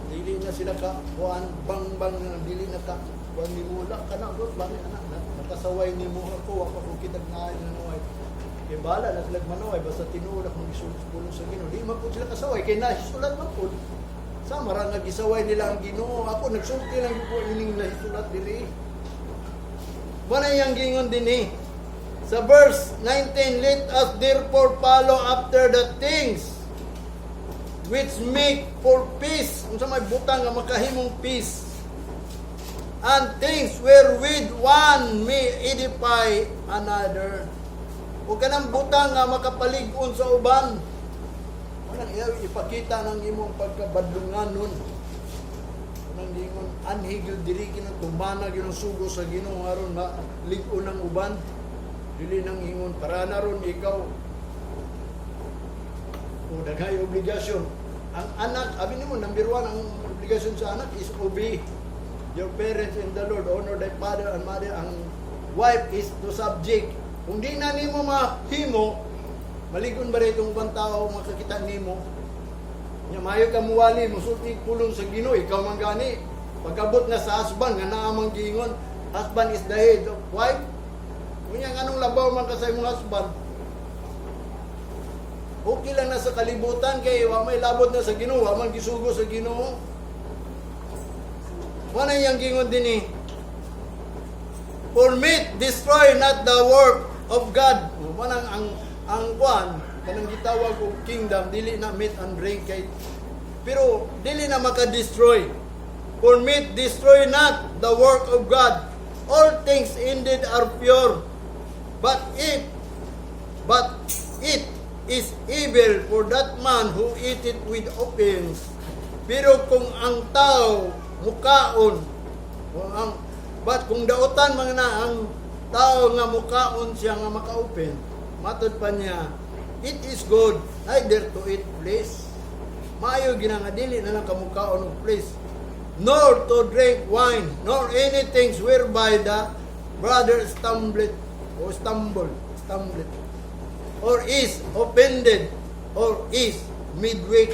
Dili na sila ka kuan bang bang na dili na ka kuan nimo la kana god bali ana na, nakasaway nimo ako, wa pa ko kitag naay nanaway kay bahala na sila manaway basta tinuod akong gisulot sa Ginoo. Di man po sila kasaway kay nahisulat man po sa mara nga gisaway nila ang Ginoo. Ako nagsulti lang gyud ko ining nahisulat diri. Wala iyang gingon dinhi sa verse 19, "Let us therefore follow after the things which make for peace." Unsa may butang nga makahimong peace. "And things wherewith one may edify another." O kanang butang nga makapalig-on sa uban. Walang iyaw ipakita ng imong pagkabadlunganon. Walang gingon anhi gyud diri kinang tumana gyud ang sugo sa Ginoo aron malig-on ang uban. Dili nang ingon para na ron ikaw o daghay obligasyon. Ang anak, abi nimo, number one ang obligasyon sa anak is obey. Your parents in the Lord, honor thy father and mother. Ang wife is to subject. Kung di na nimo mahimo, maligon ba itong ubang tao makakita nimo? Nya maayo ka muwali, musulti pulong sa Ginoo, ikaw man gani. Pagabot na sa husband nga naa mang giingon, husband is the head of wife. Unya nganong labaw man ka sa imong husband? Okay lang na sa kalibutan kay wa may labot na sa Ginoo, wa man gisugo sa Ginoo. Wa na iyang gingon dinhi. For meat destroy not the work of God. Wa nang ang kwan kanang gitawag og kingdom, dili na meat and drink kay, pero dili na maka-destroy. For meat destroy not the work of God. All things indeed are pure. But it is evil for that man who eat it with offense. Pero kung ang tao mukaon, kung ang but kung dautan man na ang tao nga mukaon siya nga maka-open, matod pa niya, it is good neither to eat flesh. Maayo gina nga dili na lang kamukaon og flesh, nor to drink wine, nor anything whereby the brother stumbled or stumble, stumbled, or is offended, or is made weak.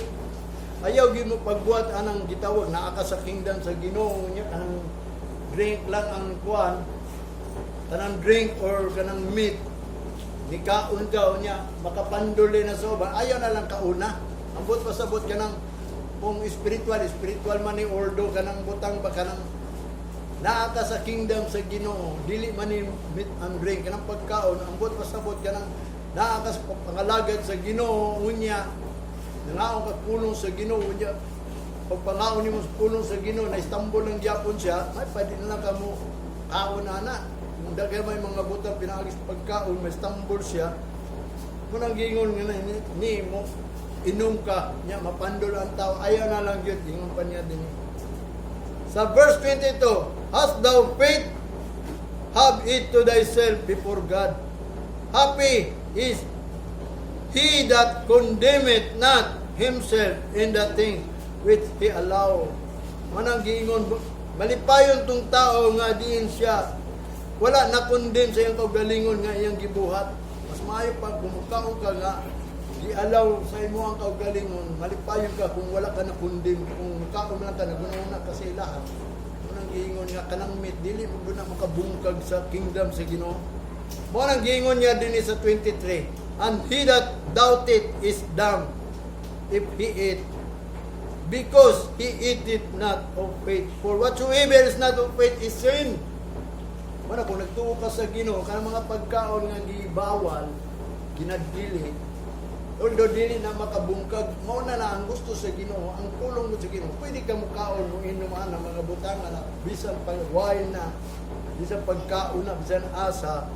Ayaw gyud mo pagbuhat anang gitawag naa ka sa kingdom sa Ginoo nya kanang drink lang ang kuan, kanang drink or kanang meat, nikaon ka unya makapanduli na sa uban, ayaw na lang kauna. Ambot pasabot kanang kung spiritual, spiritual man ni ordo, kanang butang ba, kanang naa ka sa kingdom sa Ginoo, dili man ni meat and drink, kanang pagkaon. Ambot pasabot kanang naa ka sa pangalagad sa Ginoo, unya nangaon ka pulong sa Ginoo, unya pagpangaon nimo sa pulong sa Ginoo na stumble lang gyapon siya, may pwede na lang kamo kaon ana. Kung daghan may mga butang pinaagi sa pagkaon, may stumble siya. Kung ang gingon nga na ni mo inom ka nya mapandol ang tao, ayaw na lang gyud, ingon pa niya din. Sa verse 22, "Hast thou faith? Have it to thyself before God. Happy is he that condemneth not himself in the things which he allow." Manang giingon, malipayon tong tao nga diin siya wala na condemn sa iyang kaugalingon nga iyang gibuhat. Mas maayo pa kung mukaon ka nga gi-allow sa imo ang kaugalingon, malipayon ka kung wala ka na condemn, kung mukaon lang ka, naguna ka sa ilaha. Manang giingon nga kanang meat dili mo na makabungkag sa kingdom sa Ginoo. Mo nang giingon niya dinhi sa 23, "And he that doubteth is damned if he eat, because he eateth not of faith. For whatsoever is not of faith is sin." Mana kung nagtuo ka sa Ginoo, kanang mga pagkaon nga gibawal, ginadili, although dili na makabungkag, mao na na ang gusto sa Ginoo, ang pulong mo sa Ginoo, pwede ka mukaon mo inuman ang mga butang na bisan pag wine na, bisan pagkaon na, bisan asa.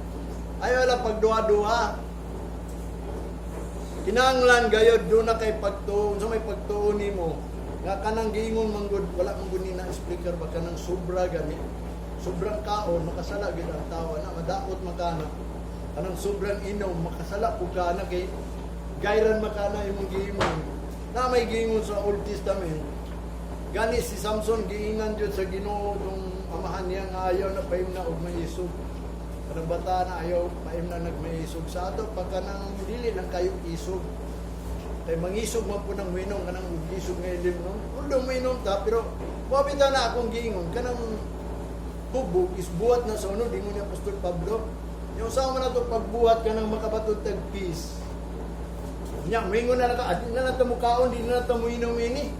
Ayaw lang pagduha-duha. Kinahanglan gayod do na kay pagtuo, sa may pagtuo nimo nga kanang giingon manggod, wala man gud ni na speaker ba, kanang sobra gani. Sobrang kaon makasala gyud ang tao na madaot makana. Kanang sobrang inom makasala pud ka na kay gayran makana imong giimon. Na may giingon sa Old Testament. Gani si Samson giingan jud sa Ginoo tong amahan niya nga ayaw na paimna og maisog. Kanang bata na ayaw paimna nagmaisog sa ato pag kanang dili lang kayo isog. Kay mangisog man po ng minom kanang isog nga ilim, no. Although minom ta, pero wa bitaw na akong giingon kanang hubog is buhat na sa unod, ingon ni Apostol Pablo. Yung sa man nato pagbuhat kanang makabatod tag peace. Nya mingon na lang ka, adi na lang ta mukaon, di na lang ta muinom ini.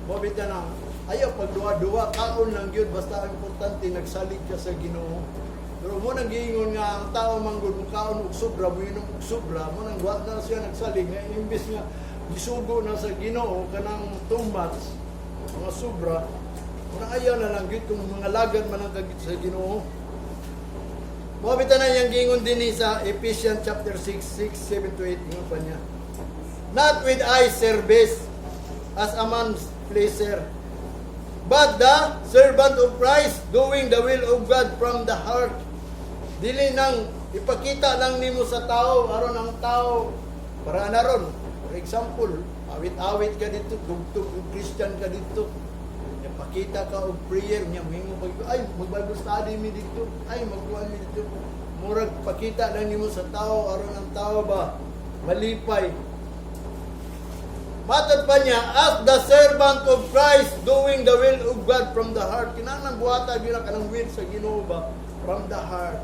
Wa bitaw na ayaw pagduha-duha, kaon lang gyud, basta ang importante nagsalig ka sa Ginoo. Pero mo nang giingon nga ang tao manggod mukaon og sobra, muinom og sobra, mo nang wa na siya nagsalig nga imbes nga gisugo na sa Ginoo kanang too much, mga sobra, mo nang ayaw na lang gyud kung mga lagad man ang kagit sa Ginoo. Mo bitaw na iyang giingon dinhi sa Ephesians chapter 6, 6, 7 to 8, ingon pa niya. "Not with eye service as a man's pleaser, but the servant of Christ, doing the will of God from the heart." Dili nang ipakita lang nimo sa tao aron ang tao para na ron. For example, awit-awit ka dito, tugtog og Christian ka dito. Ya. Pakita ka og prayer nya, moingon pag ay mag Bible study mi dito, ay magkuan mi dito. Murag pakita lang nimo sa tao aron ang tao ba malipay. Matod pa niya, as the servant of Christ, doing the will of God from the heart. Kinahanglan buhata gyud na kanang will sa Ginoo ba from the heart.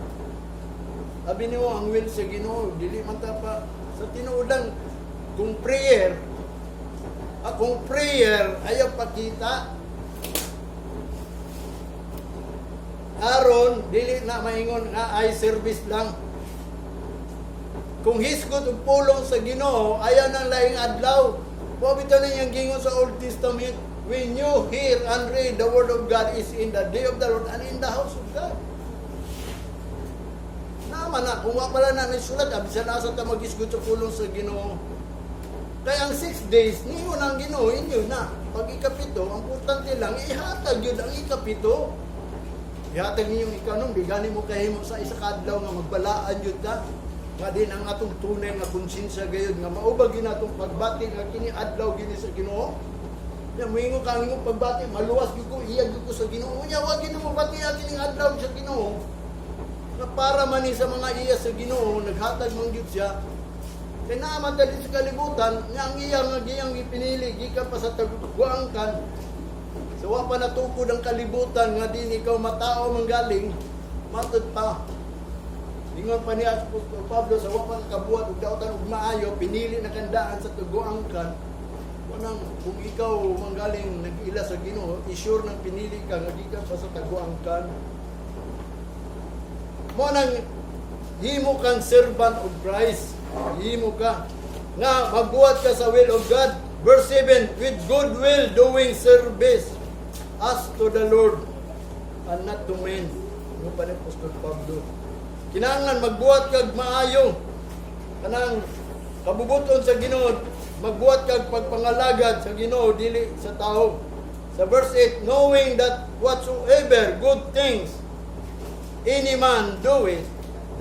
Abi nimo ang will sa Ginoo, dili man ta pa sa tinuod lang kung prayer, kung prayer ayaw pakita aron dili na maingon nga ay service lang. Kung hisgot og pulong sa Ginoo, ayaw nang laing adlaw. Mao bitaw na iyang gingon sa Old Testament, when you hear and read the word of God is in the day of the Lord and in the house of God. Naman na, kung wa pala na nasulat, bisan asa ta maghisgot sa pulong sa Ginoo. Kaya ang 6 days, ningon ang Ginoo, inyo na. Pag ikapito, ang importante lang, ihatag yun ang ikapito. Ihatag ninyong ikanom, di gani mo kahimo sa isa ka adlaw nga magbalaan yun ta. Nga din ang atong tunay nga konsensya gayud nga maubag yun atong pagbati nga kini adlaw gini sa Ginoo. Ya moingon ka ang imong pagbati, maluwas gyud ko, iya gyud ko sa Ginoo. Nya wa gyud mo bati ang kining adlaw sa Ginoo. Nga para man ni sa mga iya sa Ginoo, naghatag man gyud siya. Kay naaman ta sa kalibutan, nga ang iya nga giyang gipinili gikan pa sa taguangkan. Sa wa pa natukod ang kalibutan nga din ikaw matao manggaling, matod pa. Ingon pa ni Apostol Pablo, sa wa pa nakabuhat og dautan og maayo, pinili na kandaan sa tuguangkan. Unang kung ikaw manggaling nag-ila sa Ginoo, isure nang pinili ka nga gikan pa sa taguangkan. Mo nang himo kang servant of Christ. Himo ka nga magbuhat ka sa will of God. Verse 7, with good will doing service as to the Lord and not to men. Mo pa ni Apostol Pablo. Kinahanglan magbuhat kag maayo. Kanang kabubuton sa Ginoo, magbuhat kag pagpangalagad sa Ginoo dili sa tao. Sa verse 8, knowing that whatsoever good things any man doeth,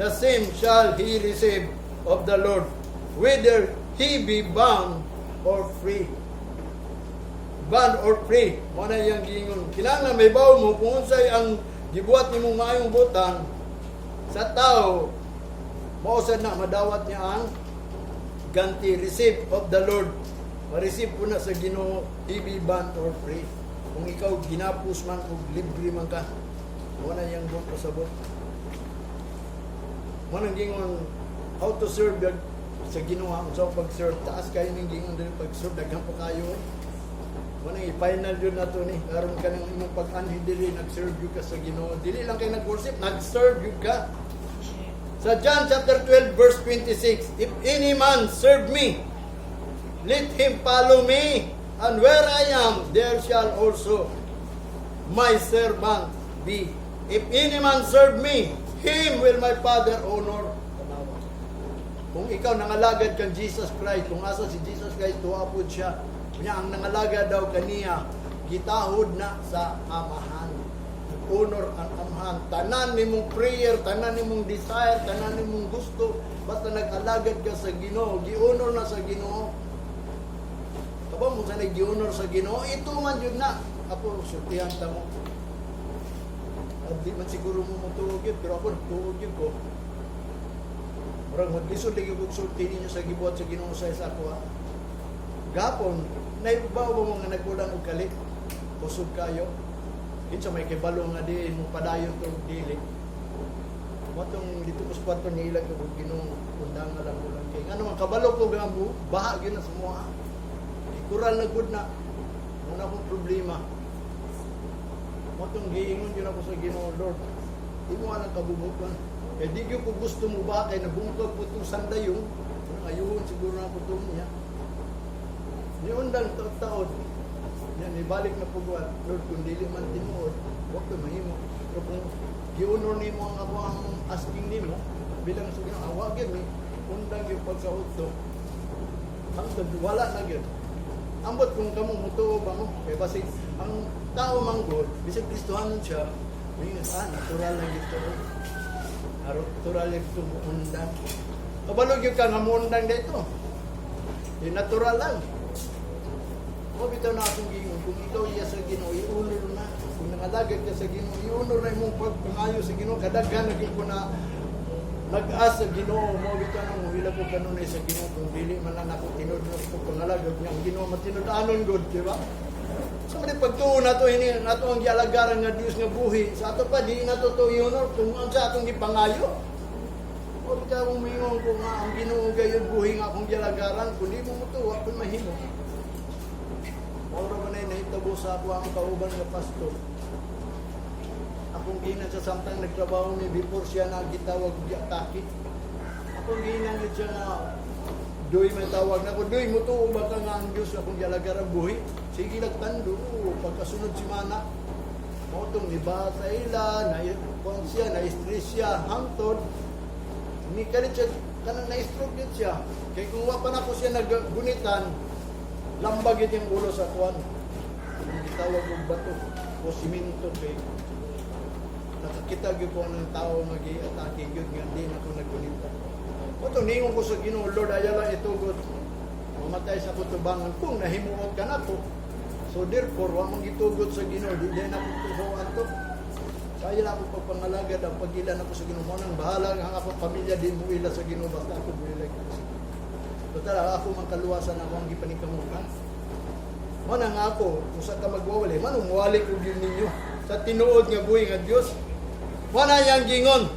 the same shall he receive of the Lord, whether he be bound or free. Bond or free. Mo na iyang giingon. Kinahanglan mahibaw mo kung unsay ang gibuhat nimong maayong butang sa tao, mao sad na madawat niya ang ganti, receive of the Lord. Ma-receive po na sa Ginoo, he be bond or free. Kung ikaw ginapos man o libre man ka, mo na iyang buot pasabot. Mo nang gingon how to serve God sa Ginoo, ang sa pag-serve taas kayo ning gingon diri pag-serve, daghan pa kayo eh. Mo nang i-final yun na to ni karon ka nang imong pag-anhi diri, nag-serve gyud ka sa Ginoo. Dili lang kay nag-worship, nag-serve gyud ka. Sa John chapter 12 verse 26, "If any man serve me, let him follow me, and where I am, there shall also my servant be. If any man serve me, him will my Father honor." Tanawa. Kung ikaw nangalagad kang Jesus Christ, kung asa si Jesus Christ, tuwa pod siya. Nya ang nangalagad daw kaniya, gitahod na sa Amahan. Nag-honor ang Amahan. Tanan nimong prayer, tanan nimong desire, tanan nimong gusto, basta nag-alagad ka sa Ginoo, gi-honor na sa Ginoo. Kaba mo sa nag-honor sa Ginoo, ito man yun na. Ako, sultihan ta mo. At di man siguro mo motuo gyud, pero ako nagtuo gyud ko. Murag maglisod lagi kog sulti ninyo sa gibuhat sa Ginoo sa ako ha. Gapon, naibaw ba mo nga nagkulang og kalit? Kusog kayo. Kinsa may kibalo nga di mo padayon to og dili. Matong dito ko sa kwarto niilag ko og Ginoo, undang nga lang ulang kay ngano man kabalo ko nga mo baha gyud na sa moha. Ikural na gud na. Muna akong problema. Matong giingon yun ako sa Ginoo, "Lord, imo ang kabubutan. Kay di gyud ko gusto mo ba kay nabungkag po itong sandayong, ayuhon siguro na po itong niya." Niundang taon-taon. Yan, ibalik na po ko, "Lord, kung dili man tinuod, wa ko mahimo. Pero kung gi-honor nimo ang ako ang asking nimo, bilang sa Ginoo, awa gyud ni undang yung pagkauto." Hangtod wala na gyud. Ambot kung kamo mutuo ba mo, kay basig ang tao manggod, bisag Kristohanon siya, mingon, "Ah, natural lang ito. Natural lang ito muundang." Kabalo gyud ka nga muundang dito. Di natural lang. Mao bitaw na akong giingon, kung ikaw iya sa Ginoo, i-honor na. Kung nangalagad ka sa Ginoo, i-honor na imong pagpangayo sa Ginoo. Kadaghan na gyud ko na nag-as sa Ginoo. Mao bitaw nang muhila ko kanunay sa Ginoo kung dili man lang ako tinud ko pangalagad niya. Ang Ginoo matinud-anon gud, di ba? Sa so, pagtuo nato ini nato ang gialagaran nga Dios nga buhi. Sa ato pa di nato to i-honor kung ang sa atong gipangayo. O bitaw mong mingon ko nga ang Ginoo gayon buhi nga akong gialagaran, kung di mo motuo, ako mahimo. Mao ra man ay nahitabo sa ako ang kauban nga pastor. Akong ginan sa samtang nagtrabaho ni before siya na gitawag giatake. Akong ginan gid siya nga, "Doy," may tawag na ko, "Doy, mutuo ba ka nga ang Diyos akong gialagaran buhi?" Sige nagtando, pagkasunod si mana. Mao tong sa ila, na kuan siya, na stress siya, hangtod. Ni kalit siya, kanang na-stroke din siya. Kay kung wa pa nako siya naggunitan, lambag yun yung ulo sa kuan. Ang gitawag og bato o simento kay nakakita gyud ko ng tao nga gi-atake gyud nga di na ko nagunitan. Mao to ningon ko sa Ginoo, "Lord, ayaw lang itugot. Mamatay sa kutubangan kung nahimuot ka nako." So therefore, wa man gitugot sa Ginoo, di din ako tuhuan to. Kaya lang ako pagpangalagad ang pag-ila nako sa Ginoo. Mao nang bahala ang akong pamilya din mo ila sa Ginoo basta ako builay ko sa Ginoo. Total ako man kaluwasan ako ang gipaningkamutan. Mao na nga ako, kung sa ka magwawali, man muwali ko gyud ninyo sa tinuod nga buhi nga Dios. Mao na yang gingon.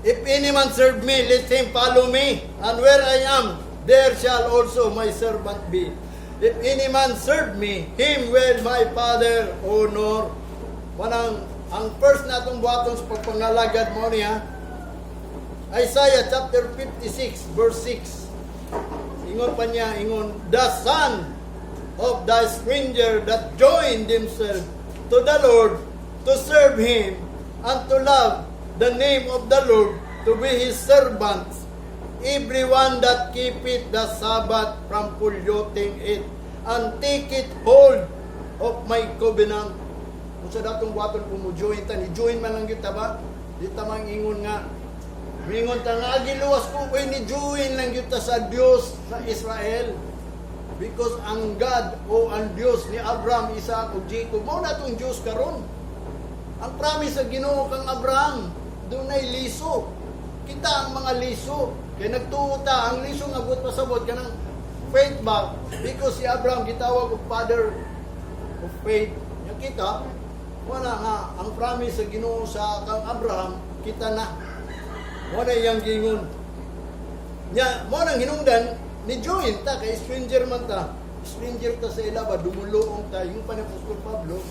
"If any man serve me, let him follow me, and where I am, there shall also my servant be. If any man serve me, him will my Father honor." Manang ang first natong buhaton sa pagpangalagad mo niya, Isaiah chapter 56 verse 6. Ingon pa niya, ingon, "The son of the stranger that joined himself to the Lord to serve him and to love the name of the Lord, to be his servants. Everyone that keepeth the Sabbath from polluting it and taketh hold of my covenant." Kung sa datong buhaton kung mo join ta, ni join man lang kita ba? Di ta mang ingon nga mingon ta nga giluwas ko, uy, ni join lang gyud ta sa Dios sa Israel. Because ang God o ang Dios ni Abraham, Isaac ug Jacob mao na tong Dios karon. Ang promise sa Ginoo kang Abraham, dunay liso. Kita ang mga liso. Kay nagtuo ta, ang liso nga buot pasabot kanang faith ba? Because si Abraham gitawag og father of faith. Nya kita, wala nga ang promise sa Ginoo sa kang Abraham, kita na. Wala iyang gingon. Nya, mo nang hinungdan, ni join ta, kay stranger man ta. Stranger ta sa ila ba, dumuluong ta. Yung pa ni Apostol Pablo,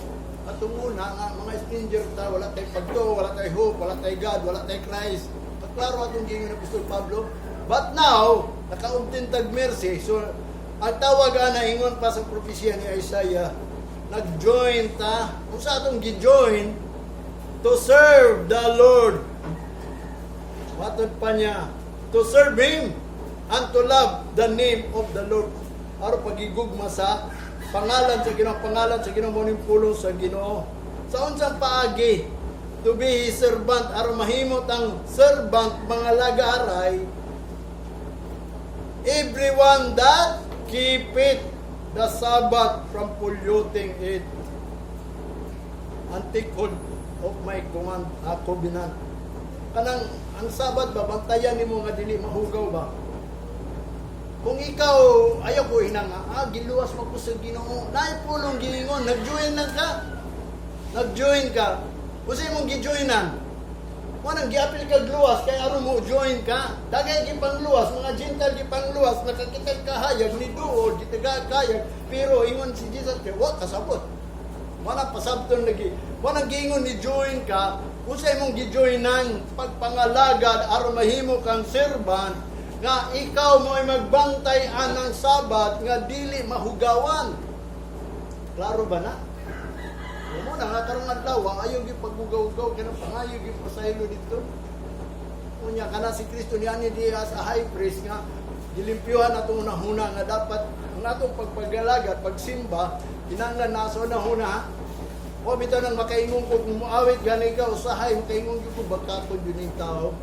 at una nga, mga stranger ta, wala tay pagtuo, wala tay hope, wala tay God, wala tay Christ. At klaro atong gingon ni Apostol Pablo. But now, naka-obtain tag mercy. So, ang tawag ana ingon pa sa propesya ni Isaiah, nag-join ta. Kung sa atong gi-join, to serve the Lord. Matod pa niya, to serve Him and to love the name of the Lord. Aron pagigugma sa pangalan sa Ginoo, pangalan sa Ginoo mo ning pulong sa Ginoo. Sa unsang paagi to be His servant aron mahimot ang servant mga lagaray, everyone that keepeth the Sabbath from polluting it and take hold of my command, covenant. Kanang ang Sabat ba, bantayan nimo nga dili mahugaw ba? Kung ikaw ayaw ko hinanga, giluwas mo ko sa Ginoo. Naay pulong giingon, nag-join lang ka. Nag-join ka. Usa imong gi-joinan? Mo nang giapil kag luwas kay aron mo join ka. Dagay gipangluwas, mga Gentile gipangluwas, nakakita kahayag ni duol, gitaga kayag, pero ingon si Jesus kay wa kasabot. Wala pasabton lagi. Mo nang giingon ni join ka, usa imong gi-joinan pagpangalagad aron mahimo kang servant nga ikaw mo ay magbantay anang Sabat nga dili mahugawan. Klaro ba na? Mo na nga karong adlaw ayaw gyud paghugaw-hugaw kanang pangayo gyud pasaylo dito. Unya kana si Kristo niani diha sa high priest nga gilimpyuhan atong unahuna nga dapat ang atong pagpagalagad, pagsimba, kinahanglan nasa unahuna. O bitaw nang makaingon ko kung muawit gani ka usahay makaingon gyud ko baka ko yun yung tao.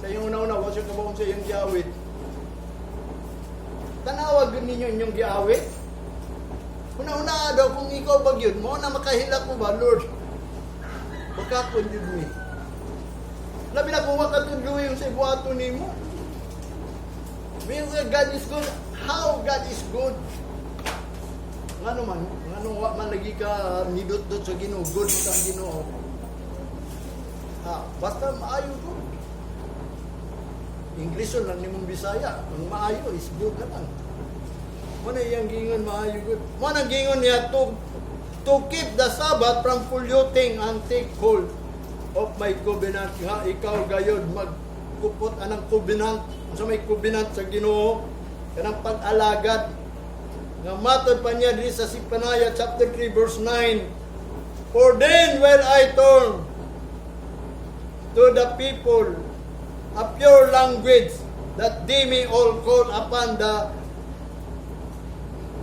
Sa iyong una-una, wa siya kabaon sa iyong giawit. Tanawa gyud ninyo inyong giawit. Una-una daw kung ikaw ba gyud mo na makahilak mo ba, "Lord, bakakon gyud mi." Labi na kung wa ka tudloy yung sa ibuhaton nimo. Means God is good. How God is good? Ngano man, ngano wa man lagi ka nidot-dot sa Ginoo, good mo kang Ginoo. Ah, basta maayo ko. English lang nimong Bisaya. Ang maayo is good na lang. Mo na iyang gingon, maayo good. Mo na gingon niya to keep the Sabbath from polluting and take hold of my covenant, nga ikaw gayod magkupot anang covenant. Unsa may covenant sa Ginoo? Kanang pag-alagad nga matod pa niya diri sa Zephaniah chapter 3 verse 9, "For then will I turn to the people a pure language, that they may all call upon the,"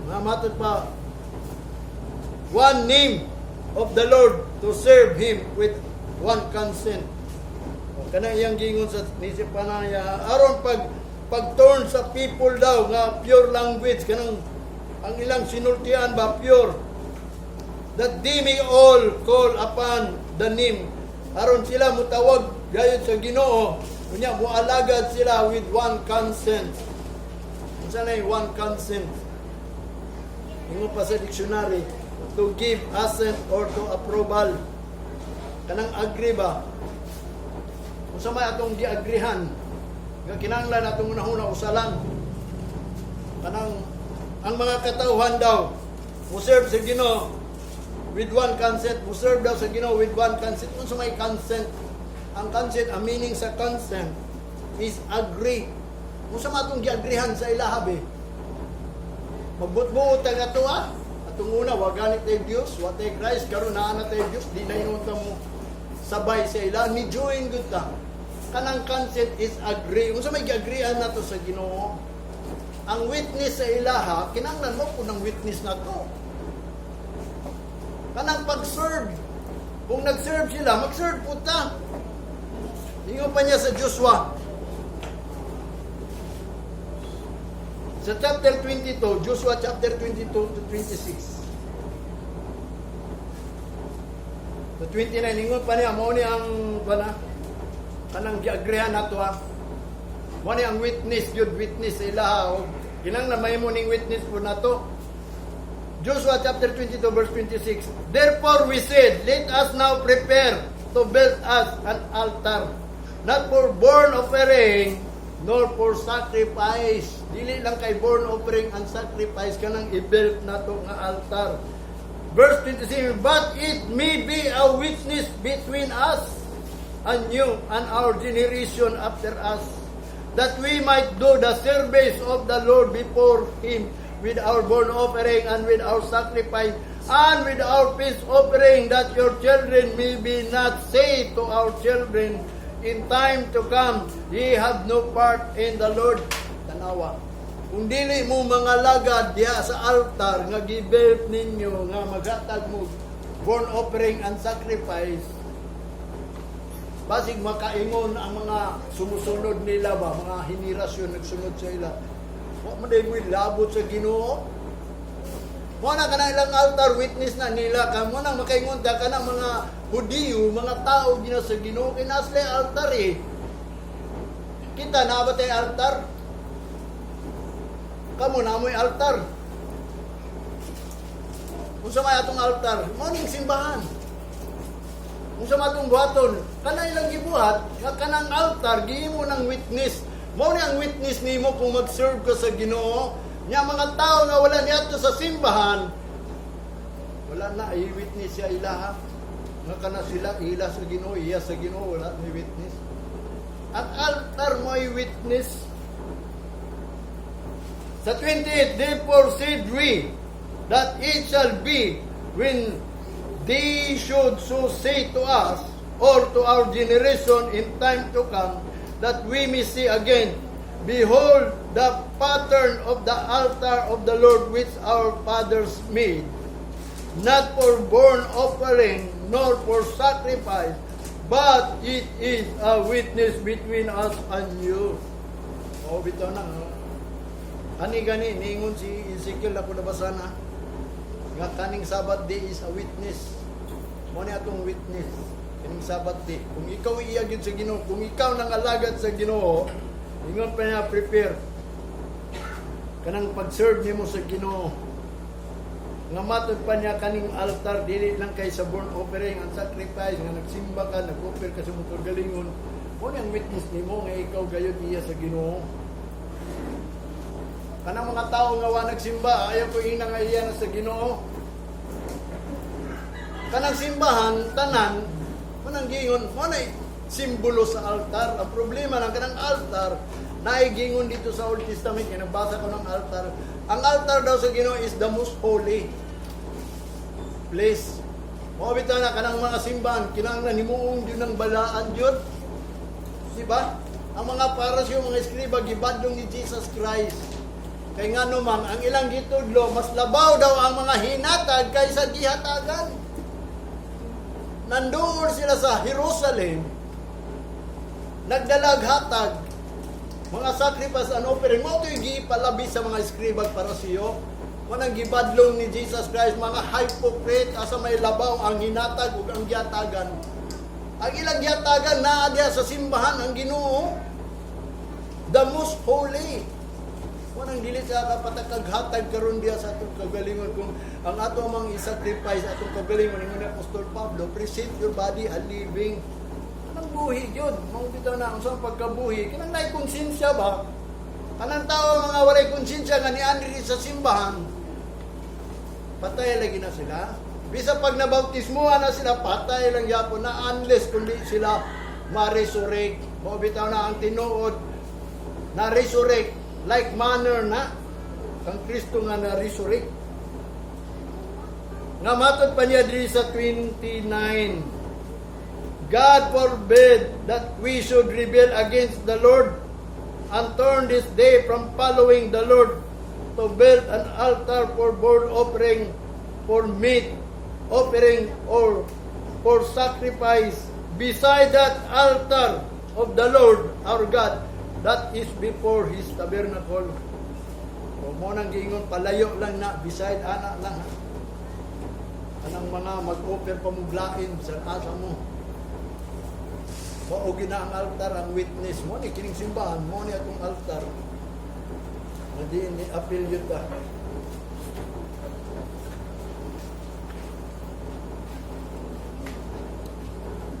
nga matod pa, "one name of the Lord to serve Him with one consent." O, kana iyang gingon sa ni Zephaniah aron pag pag-turn sa people daw nga pure language, kanang ang ilang sinultian ba, pure, that they may all call upon the name, aron sila mutawag gayud sa Ginoo, unya mualagad sila with one consent. Unsa na yung one consent? Ingon pa sa dictionary, to give assent or to approval, kanang agree ba. Unsa may atong giagrihan nga kinahanglan atong unahuna usalan? Kanang ang mga katawhan daw mo serve sa Ginoo with one consent, mo serve daw sa Ginoo with one consent. Unsa may consent? Ang consent, ang meaning sa consent is agree. Unsa man atong giagrihan sa ilaha be? Magbutbuot ang ato ah. Atong una, wa ganit tayo Dios, wa tayo Christ, karon naa na tayo Dios, di na ingon ta mo sabay sa ila, ni join gud ta. Kanang consent is agree. Unsa may giagreean nato sa Ginoo? Ang witness sa ilaha, kinahanglan mo kung ang witness nato. Kanang pag-serve. Kung nag-serve sila, mag-serve po ta. Ingon pa niya sa Joshua. Sa chapter 22, Joshua chapter 22 to 26 to 29, ingon pa niya, mao ni ang kana kanang giagrehan nato ha. Mao ni ang witness gyud, witness sa ilaha o kinahanglan mahimo ning witness po nato. Joshua chapter 22 verse 26. "Therefore we said, 'Let us now prepare to build us an altar, not for burnt offering, nor for sacrifice.'" Dili lang kay burnt offering and sacrifice kanang i-build nato nga altar. Verse 27, "But it may be a witness between us and you and our generation after us, that we might do the service of the Lord before Him with our burnt offering and with our sacrifice and with our peace offering, that your children may be not say to our children in time to come, 'Ye have no part in the Lord.'" Tanawa. Kung dili mo mga lagad diha sa altar nga gibuild ninyo nga maghatag mo burnt offering and sacrifice, basig makaingon ang mga sumusunod nila ba, mga henerasyon nagsunod sa ila, "Wa man day mo'y labot sa Ginoo." Mo na kana ilang altar, witness na nila ka mo nang makaingon ta kana mga Hudiyo, mga tao gina sa Ginoo kay naa sila altar eh. Kita na ba tay altar? Kamo na mo'y altar. Unsa may atong altar? Mao ning simbahan. Unsa may atong buhaton? Kana ilang gibuhat, nga kanang altar gihimo ng witness. Mao ni ang witness nimo kung mag-serve ka sa Ginoo. Nya mga tao nga wala niadto sa simbahan, wala na ay witness sa ilaha. Nga kana sila ila sa Ginoo, iya sa Ginoo, wala ni witness. Ang altar mo ay witness. Sa 28, "Therefore said we, that it shall be when they should so say to us or to our generation in time to come, that we may say again, 'Behold the pattern of the altar of the Lord which our fathers made, not for burnt offering nor for sacrifice, but it is a witness between us and you.'" O, bitaw na. No? Ani gani niingon si Ezekiel, ako nabasa na nga kaning Sabbath day is a witness. Mo ni atong witness kaning Sabbath day. Kung ikaw iya gyud sa Ginoo, kung ikaw nang alagad sa Ginoo, ingon pa niya, prepare kanang pag-serve nimo sa Ginoo. Nga matod pa niya, kaning altar dili lang kay sa burnt offering and sacrifice nga nagsimba ka, nag-offer ka sa imong kagalingon. Mo ni ang witness nimo nga ikaw gayud iya sa Ginoo. Kanang mga tao nga wa nagsimba, ayaw ko ina nga iya na sa Ginoo. Kanang simbahan tanan manang gingon mo na simbolo sa altar. Ang problema lang kanang altar naigingon dito sa Old Testament, kaya nagbasa ko ng altar. Ang altar daw sa Ginoo is the most holy place. Mao bitaw na kanang mga simbahan kinahanglan himuong jud ng balaan jud. Di ba? Ang mga Parasyo, mga eskriba, gibadlong ni Jesus Christ. Kay ngano man, ang ilang gitudlo, mas labaw daw ang mga hinatag kaysa gihatagan. Nandoon sila sa Jerusalem, nagdalag hatag, mga sacrifice and offering, mao to'y gipalabi sa mga eskriba at Parasyo. Manang gibadlong ni Jesus Christ, mga hypocrite, asa may labaw ang hinatag ug ang gihatagan? Ang ilang gihatagan naa diha sa simbahan ang Ginoo. The most holy. Manang dili sa kapatakag hatag karon diha sa atong kagalingon, kung ang ato mang i-sacrifice atong kagalingon, ingon ni Apostol Pablo, "Present your body a living." Anong buhi yun? Mao bitaw na ang sa pagkabuhi. Kanang naay konsensya ba? Kanang tao mga walay konsensya nga niandri sa simbahan, patay lagi na sila. Bisa pag nabautismuhan na sila, patay lang yapon na unless kundi sila ma-resurrect. Mao bitaw na ang tinuod na resurrect like manner na kang Kristo nga na resurrect. Nga matod pa niya diri sa 29, "God forbid that we should rebel against the Lord and turn this day from following the Lord to build an altar for burnt offering, for meat offering, or for sacrifice beside that altar of the Lord our God that is before His tabernacle." O mo nang giingon, palayo lang na, beside ana lang ha. Anang mga mag-offer pa mo lain sa asa mo. Mao na ang altar ang witness mo ni kining simbahan mo ni atong altar. Nga di ni apil yun ta.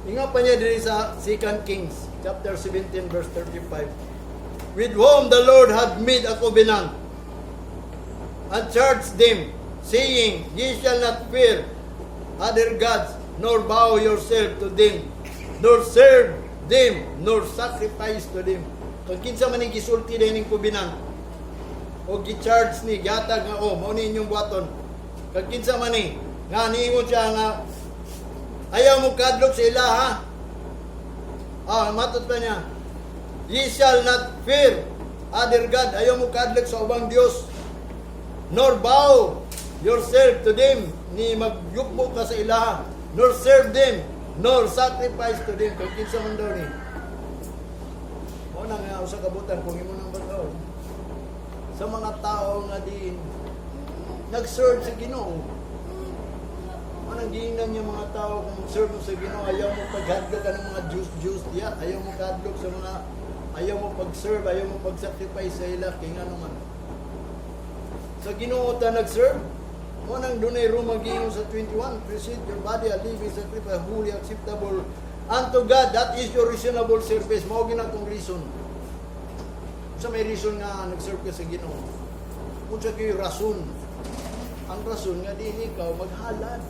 Inga pa niya diri sa 2 Kings chapter 17 verse 35. "With whom the Lord had made a covenant and charged them, saying, 'Ye shall not fear other gods, nor bow yourself to them, nor serve them, nor sacrifice to them.'" Kung kinsa man ang gisulti din ning covenant, o gi-charge ni, gihatag nga, oh, mao ni inyong buhaton. Kag kinsa man ni, nga niingon siya nga, ayaw mo kadlok sa ila ha. Ah, matod pa niya, "Ye shall not fear other God." Ayaw mo kadlok sa ubang Dios. "Nor bow yourself to them." Ni magyukbo ka sa ilaha. "Nor serve them. Nor sacrifice to them." Kung kinsa man daw ni. O na nga usa ka butan kung imo nang bataon. Sa mga tao nga diin nag-serve sa Ginoo. Anong giingnan niya mga tao, kung mag-serve mo sa Ginoo, ayaw mo paghadlok ka ng mga Diyos-Diyos diya, ayaw mo kadlok sa mga, ayaw mo pag-serve, ayaw mo pag-sacrifice sa ila, kay nga naman. Sa Ginoo ta nag-serve, mo nang dunay Roma giingon sa 21, "Present your body a living sacrifice, holy, acceptable unto God, that is your reasonable service." Mao gina tong reason. Sa may reason nga nag-serve ka sa Ginoo. Unsa kay rason? Ang rason nga di ikaw maghalad.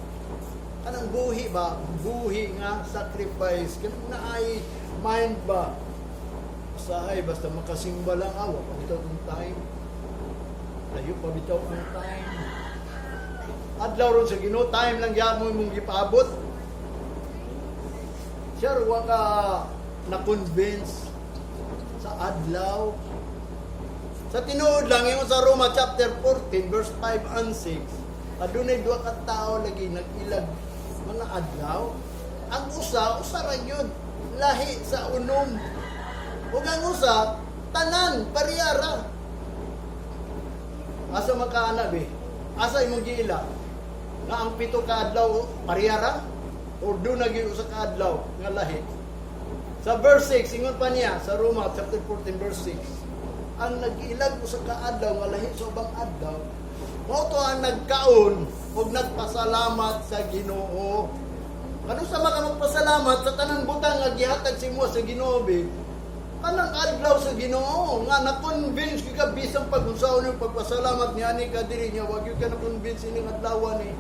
Kanang buhi ba? Buhi nga sacrifice. Kanang naay mind ba? Usahay, basta makasimba lang, awa pa bitaw tong time. Layo pa bitaw ang time. Adlaw ron sa Ginoo, time lang gyapon imong gipaabot. Sir, wa ka na-convince sa adlaw. Sa tinuod lang, yung sa Roma chapter 14, verse 5 and 6, adunay duha ka tawo lagi nag-ilag mga adlaw. Ang usa, usa ra gyud, lahi sa unom. Ug ang usa, tanan, pariyara. Asa man ka ana be? Asa imong giila? Nga ang 7 ka adlaw pareha ra or duna gyud usa ka adlaw nga lahi? Sa verse 6, ingon pa niya sa Roma chapter 14 verse 6, ang nag-ilag usa ka adlaw nga lahi sa ubang adlaw, mao to ang nagkaon ug nagpasalamat sa Ginoo. Kanus-a man ka magpasalamat sa tanang butang nga gihatag sa imo sa Ginoo be? Kanang adlaw sa Ginoo nga na-convince ka bisan pag unsaon yung pagpasalamat niya ani ka diri niya, wag gyud ka na-convince ining adlaw ni.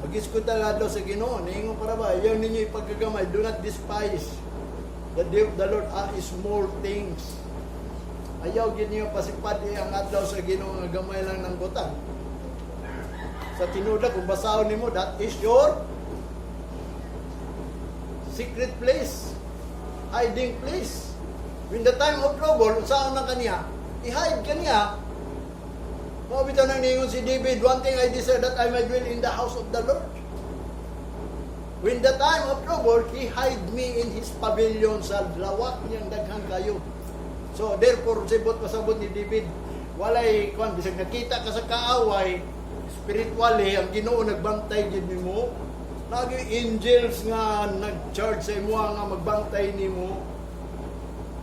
Mag-iskot ang adlaw sa Ginoo. Niingon para ba, ayaw ninyo ipagkagamay. Do not despise the day of the Lord, small things. Ayaw gyud niyo pasipad ang adlaw sa Ginoo nga gamay lang ng butang. Sa tinuod, kung basahon nimo, that is your secret place, hiding place. When the time of trouble, saan na kaniya? I-hide kaniya. Mao bitaw nang ningon si David, "One thing I desire, that I may dwell in the house of the Lord." When the time of trouble, He hide me in His pavilion, sa lawak niyang daghan kayo. So therefore, sibot pasabot ni David, walay kwan, bisag nakita ka sa kaaway, spiritually, ang Ginoo nagbantay gid nimo. Lagi angels nga nag-charge sa imo nga magbantay nimo.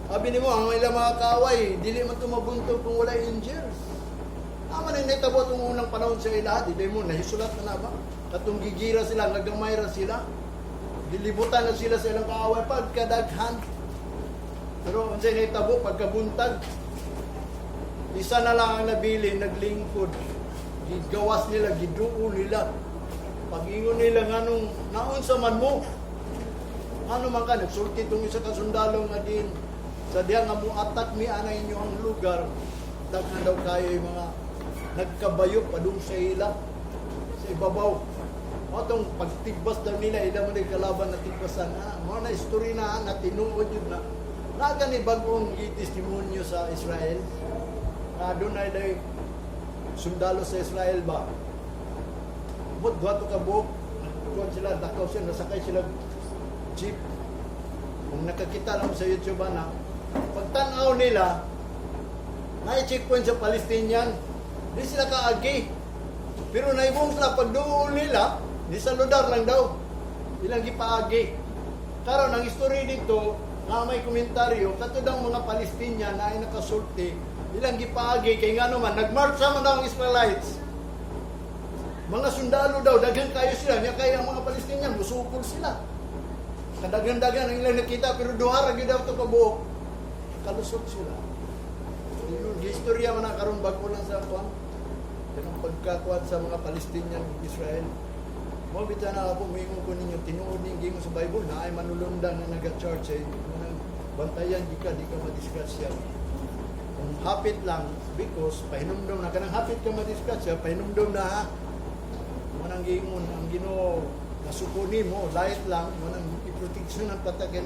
Sabi nimo, ang ilang mga kaaway, dili man to mabuntog kung wala angels. Amo na nahitabo itong unang panahon sa ilaha, di mo, nahisulat na na ba? Katong gigira sila, nagamay ra sila. Gilibutan na sila sa ilang kaaway pagkadaghan. Pero unsay nahitabo pagkabuntag, isa na lang ang nabili, naglingkod. Gigawas nila, giduo nila. Pag-ingon nila, nganong naunsa man mo? Ano man ka, nagsulti tong isa ka sundalo nga din sa diha nga muatak mi ana inyo ang lugar, daghan daw kayo yung mga nagkabayo padung sa ila sa ibabaw. Mao tong pagtigbas daw nila, ila man kalaban na tigbasan. Ah, mao na istorya na na tinuod yun na. Naga ni bagong testimonyo sa Israel. Na doon na day sundalo sa Israel ba. But duha to ka buok, kuan sila, dakaw sila, nasakay sila jeep. Kung nakakita lang sa YouTube na, pagtanaw nila, na checkpoint sa Palestinian, di sila kaagi. Pero naibong sila, pagduol nila, di sa lugar lang daw, ilang gipaagi. Karon ang istorya dito, nga may komentaryo, katudang mga Palestinian na ay nakasulti, ilang gipaagi, kay nga naman, nagmarch man daw ang Israelites. Mga sundalo daw, daghan kayo sila, niya kaya ang mga Palestinian, musukol sila. Kadaghan-daghan ang ilang nakita, pero duha ra gyud daw to kabuok. Kalusot sila. Yung istorya man ang karon, bago lang sa kuan. Kanang pagkakuan sa mga Palestinian ug Israel. Mao bitaw na ako moingon ko ninyo, tinuod ning giingon sa Bible na ay manulundang na naga-charge ay manang bantayan di ka, di ka madisgrasya. Kung hapit lang, because pahinumdum na kanang hapit ka madisgrasya, pahinumdum na ha. Manang giingon ang Ginoo nasuko nimo, light lang, manang i-protection ang patagin.